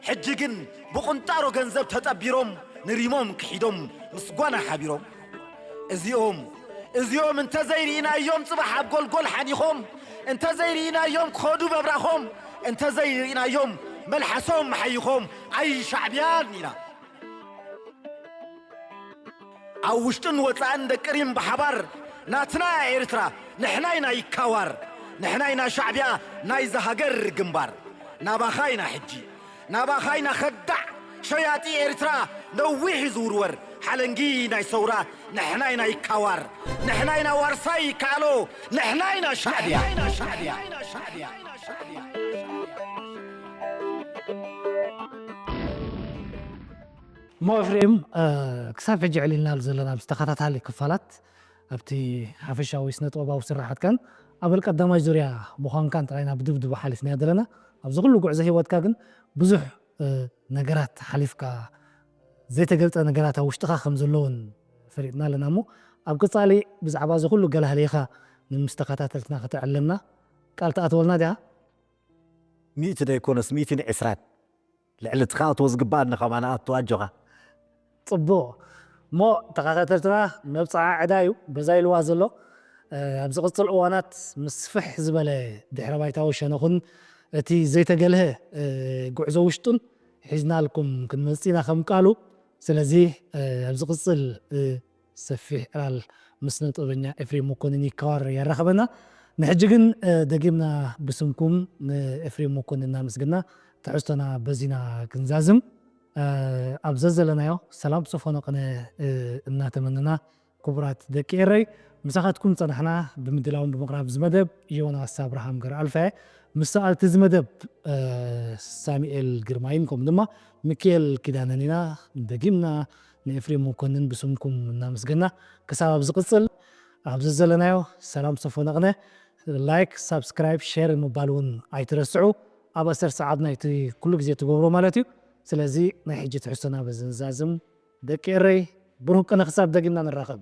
ሕጂ ግን ብቁንጣሮ ገንዘብ ተጠቢሮም ንሪሞም ክሒዶም ምስ ጓና ሓቢሮም እዚኦም እዚኦም እንተዘይርኢናዮም ጽባሕ ኣብ ጎልጎል ሓኒኾም እንተዘይርኢናዮም ክኸዱ በብራኾም እንተዘይርኢናዮም መልሓሶም ሓይኾም ኣይ ሻዕብያን ኢና ኣብ ውሽጥን ወፃእን ደቂ ሪም ብሓባር ናትና ኤርትራ ንሕና ኢና ይካዋር ንሕና ኢና ሻዕብያ ናይዛ ሃገር ግንባር ናባኻ ኢና ሕጂ ናባኻ ኢና ኸዳዕ ሸያጢ ኤርትራ ነዊሕ ዝውርወር ሓለንጊ ናይ ሰውራ ንሕና ኢና ይካዋር ንሕና ኢና ዋርሳይ ይከኣሎ ንሕና ኢና ሻዕብያ እሞ ኤፍሬም ክሳብ ሕጂ ዕሊልናሉ ዘለና ምስ ተኸታታሊ ክፋላት ኣብቲ ሓፈሻዊ ስነ ጥበባዊ ስራሓትካን ኣበል ቀዳማይ ዙርያ ምዃንካን ጥራይና ብድብድቡ ሓሊፍናዮ ዘለና ኣብዚ ኩሉ ጉዕዞ ሂወትካ ግን ብዙሕ ነገራት ሓሊፍካ ዘይተገልፀ ነገራት ኣብ ውሽጥኻ ከም ዘለውን ፈሊጥና ኣለና እሞ ኣብ ቅፃሊ ብዛዕባ እዚ ኩሉ ገላህሊኻ ንምስተኸታተልትና ከተዕልምና ቃል ትኣትወልና ዲኻ? ሚእቲ ደይኮነስ ሚእትን ዕስራን ልዕሊ እቲ ክኣትዎ ዝግበኣኒ ከማን ኣቱ ኣጆኻ። ጽቡቕ እሞ ተኸታተልትና መብጽዓ ዕዳ እዩ በዛ ኢልዋ ዘሎ ኣብ ዝቕጽል እዋናት ምስ ፍሕ ዝበለ ድሕረ ባይታዊ ሸነኹን እቲ ዘይተገልሀ ጉዕዞ ውሽጡን ሒዝናልኩም ክንመጽእ ኢና ከም ቃሉ ስለዚ ኣብ ዝቕጽል ሰፊሕ ዕላል ምስ ስነ ጥበበኛ ኤፍሬም መኮንን ይከዋረር የራኽበና። ንሕጂ ግን ደጊምና ብስምኩም ንኤፍሬም መኮንን እናመስገና ትሕዝቶና በዚና ክንዛዝም ኣብ ዘዘለናዮ ሰላም ሰፈኖ ቅነ እናተመነና ክቡራት ደቂ ኤረይ ምሳኻትኩም ጸናሕና ብምድላውን ብምቕራብ ዝመደብ ዮናስ ኣብርሃም ገርኣልፈ ምስ ሰኣልቲ ዝመደብ ሳሚኤል ግርማይን ከምኡ ድማ ሚኪኤል ኪዳነን ኢና ደጊምና ንኤፍሬም መኮንን ብስምኩም እናመስገና ክሳብ ኣብ ዝቕፅል ኣብ ዘዘለናዮ ሰላም ሰፎነቕነ ላይክ ሳብስክራይብ ሸር ምባል እውን ኣይትረስዑ ኣብ ኣሰር ሰዓት ናይቲ ኩሉ ግዜ ትገብሮ ማለት እዩ ስለዚ ናይ ሕጂ ትሕዝቶና በዝንዛዝም ደቂ ኤረይ ብሩህ ቅነ ክሳብ ደጊምና ንራኸብ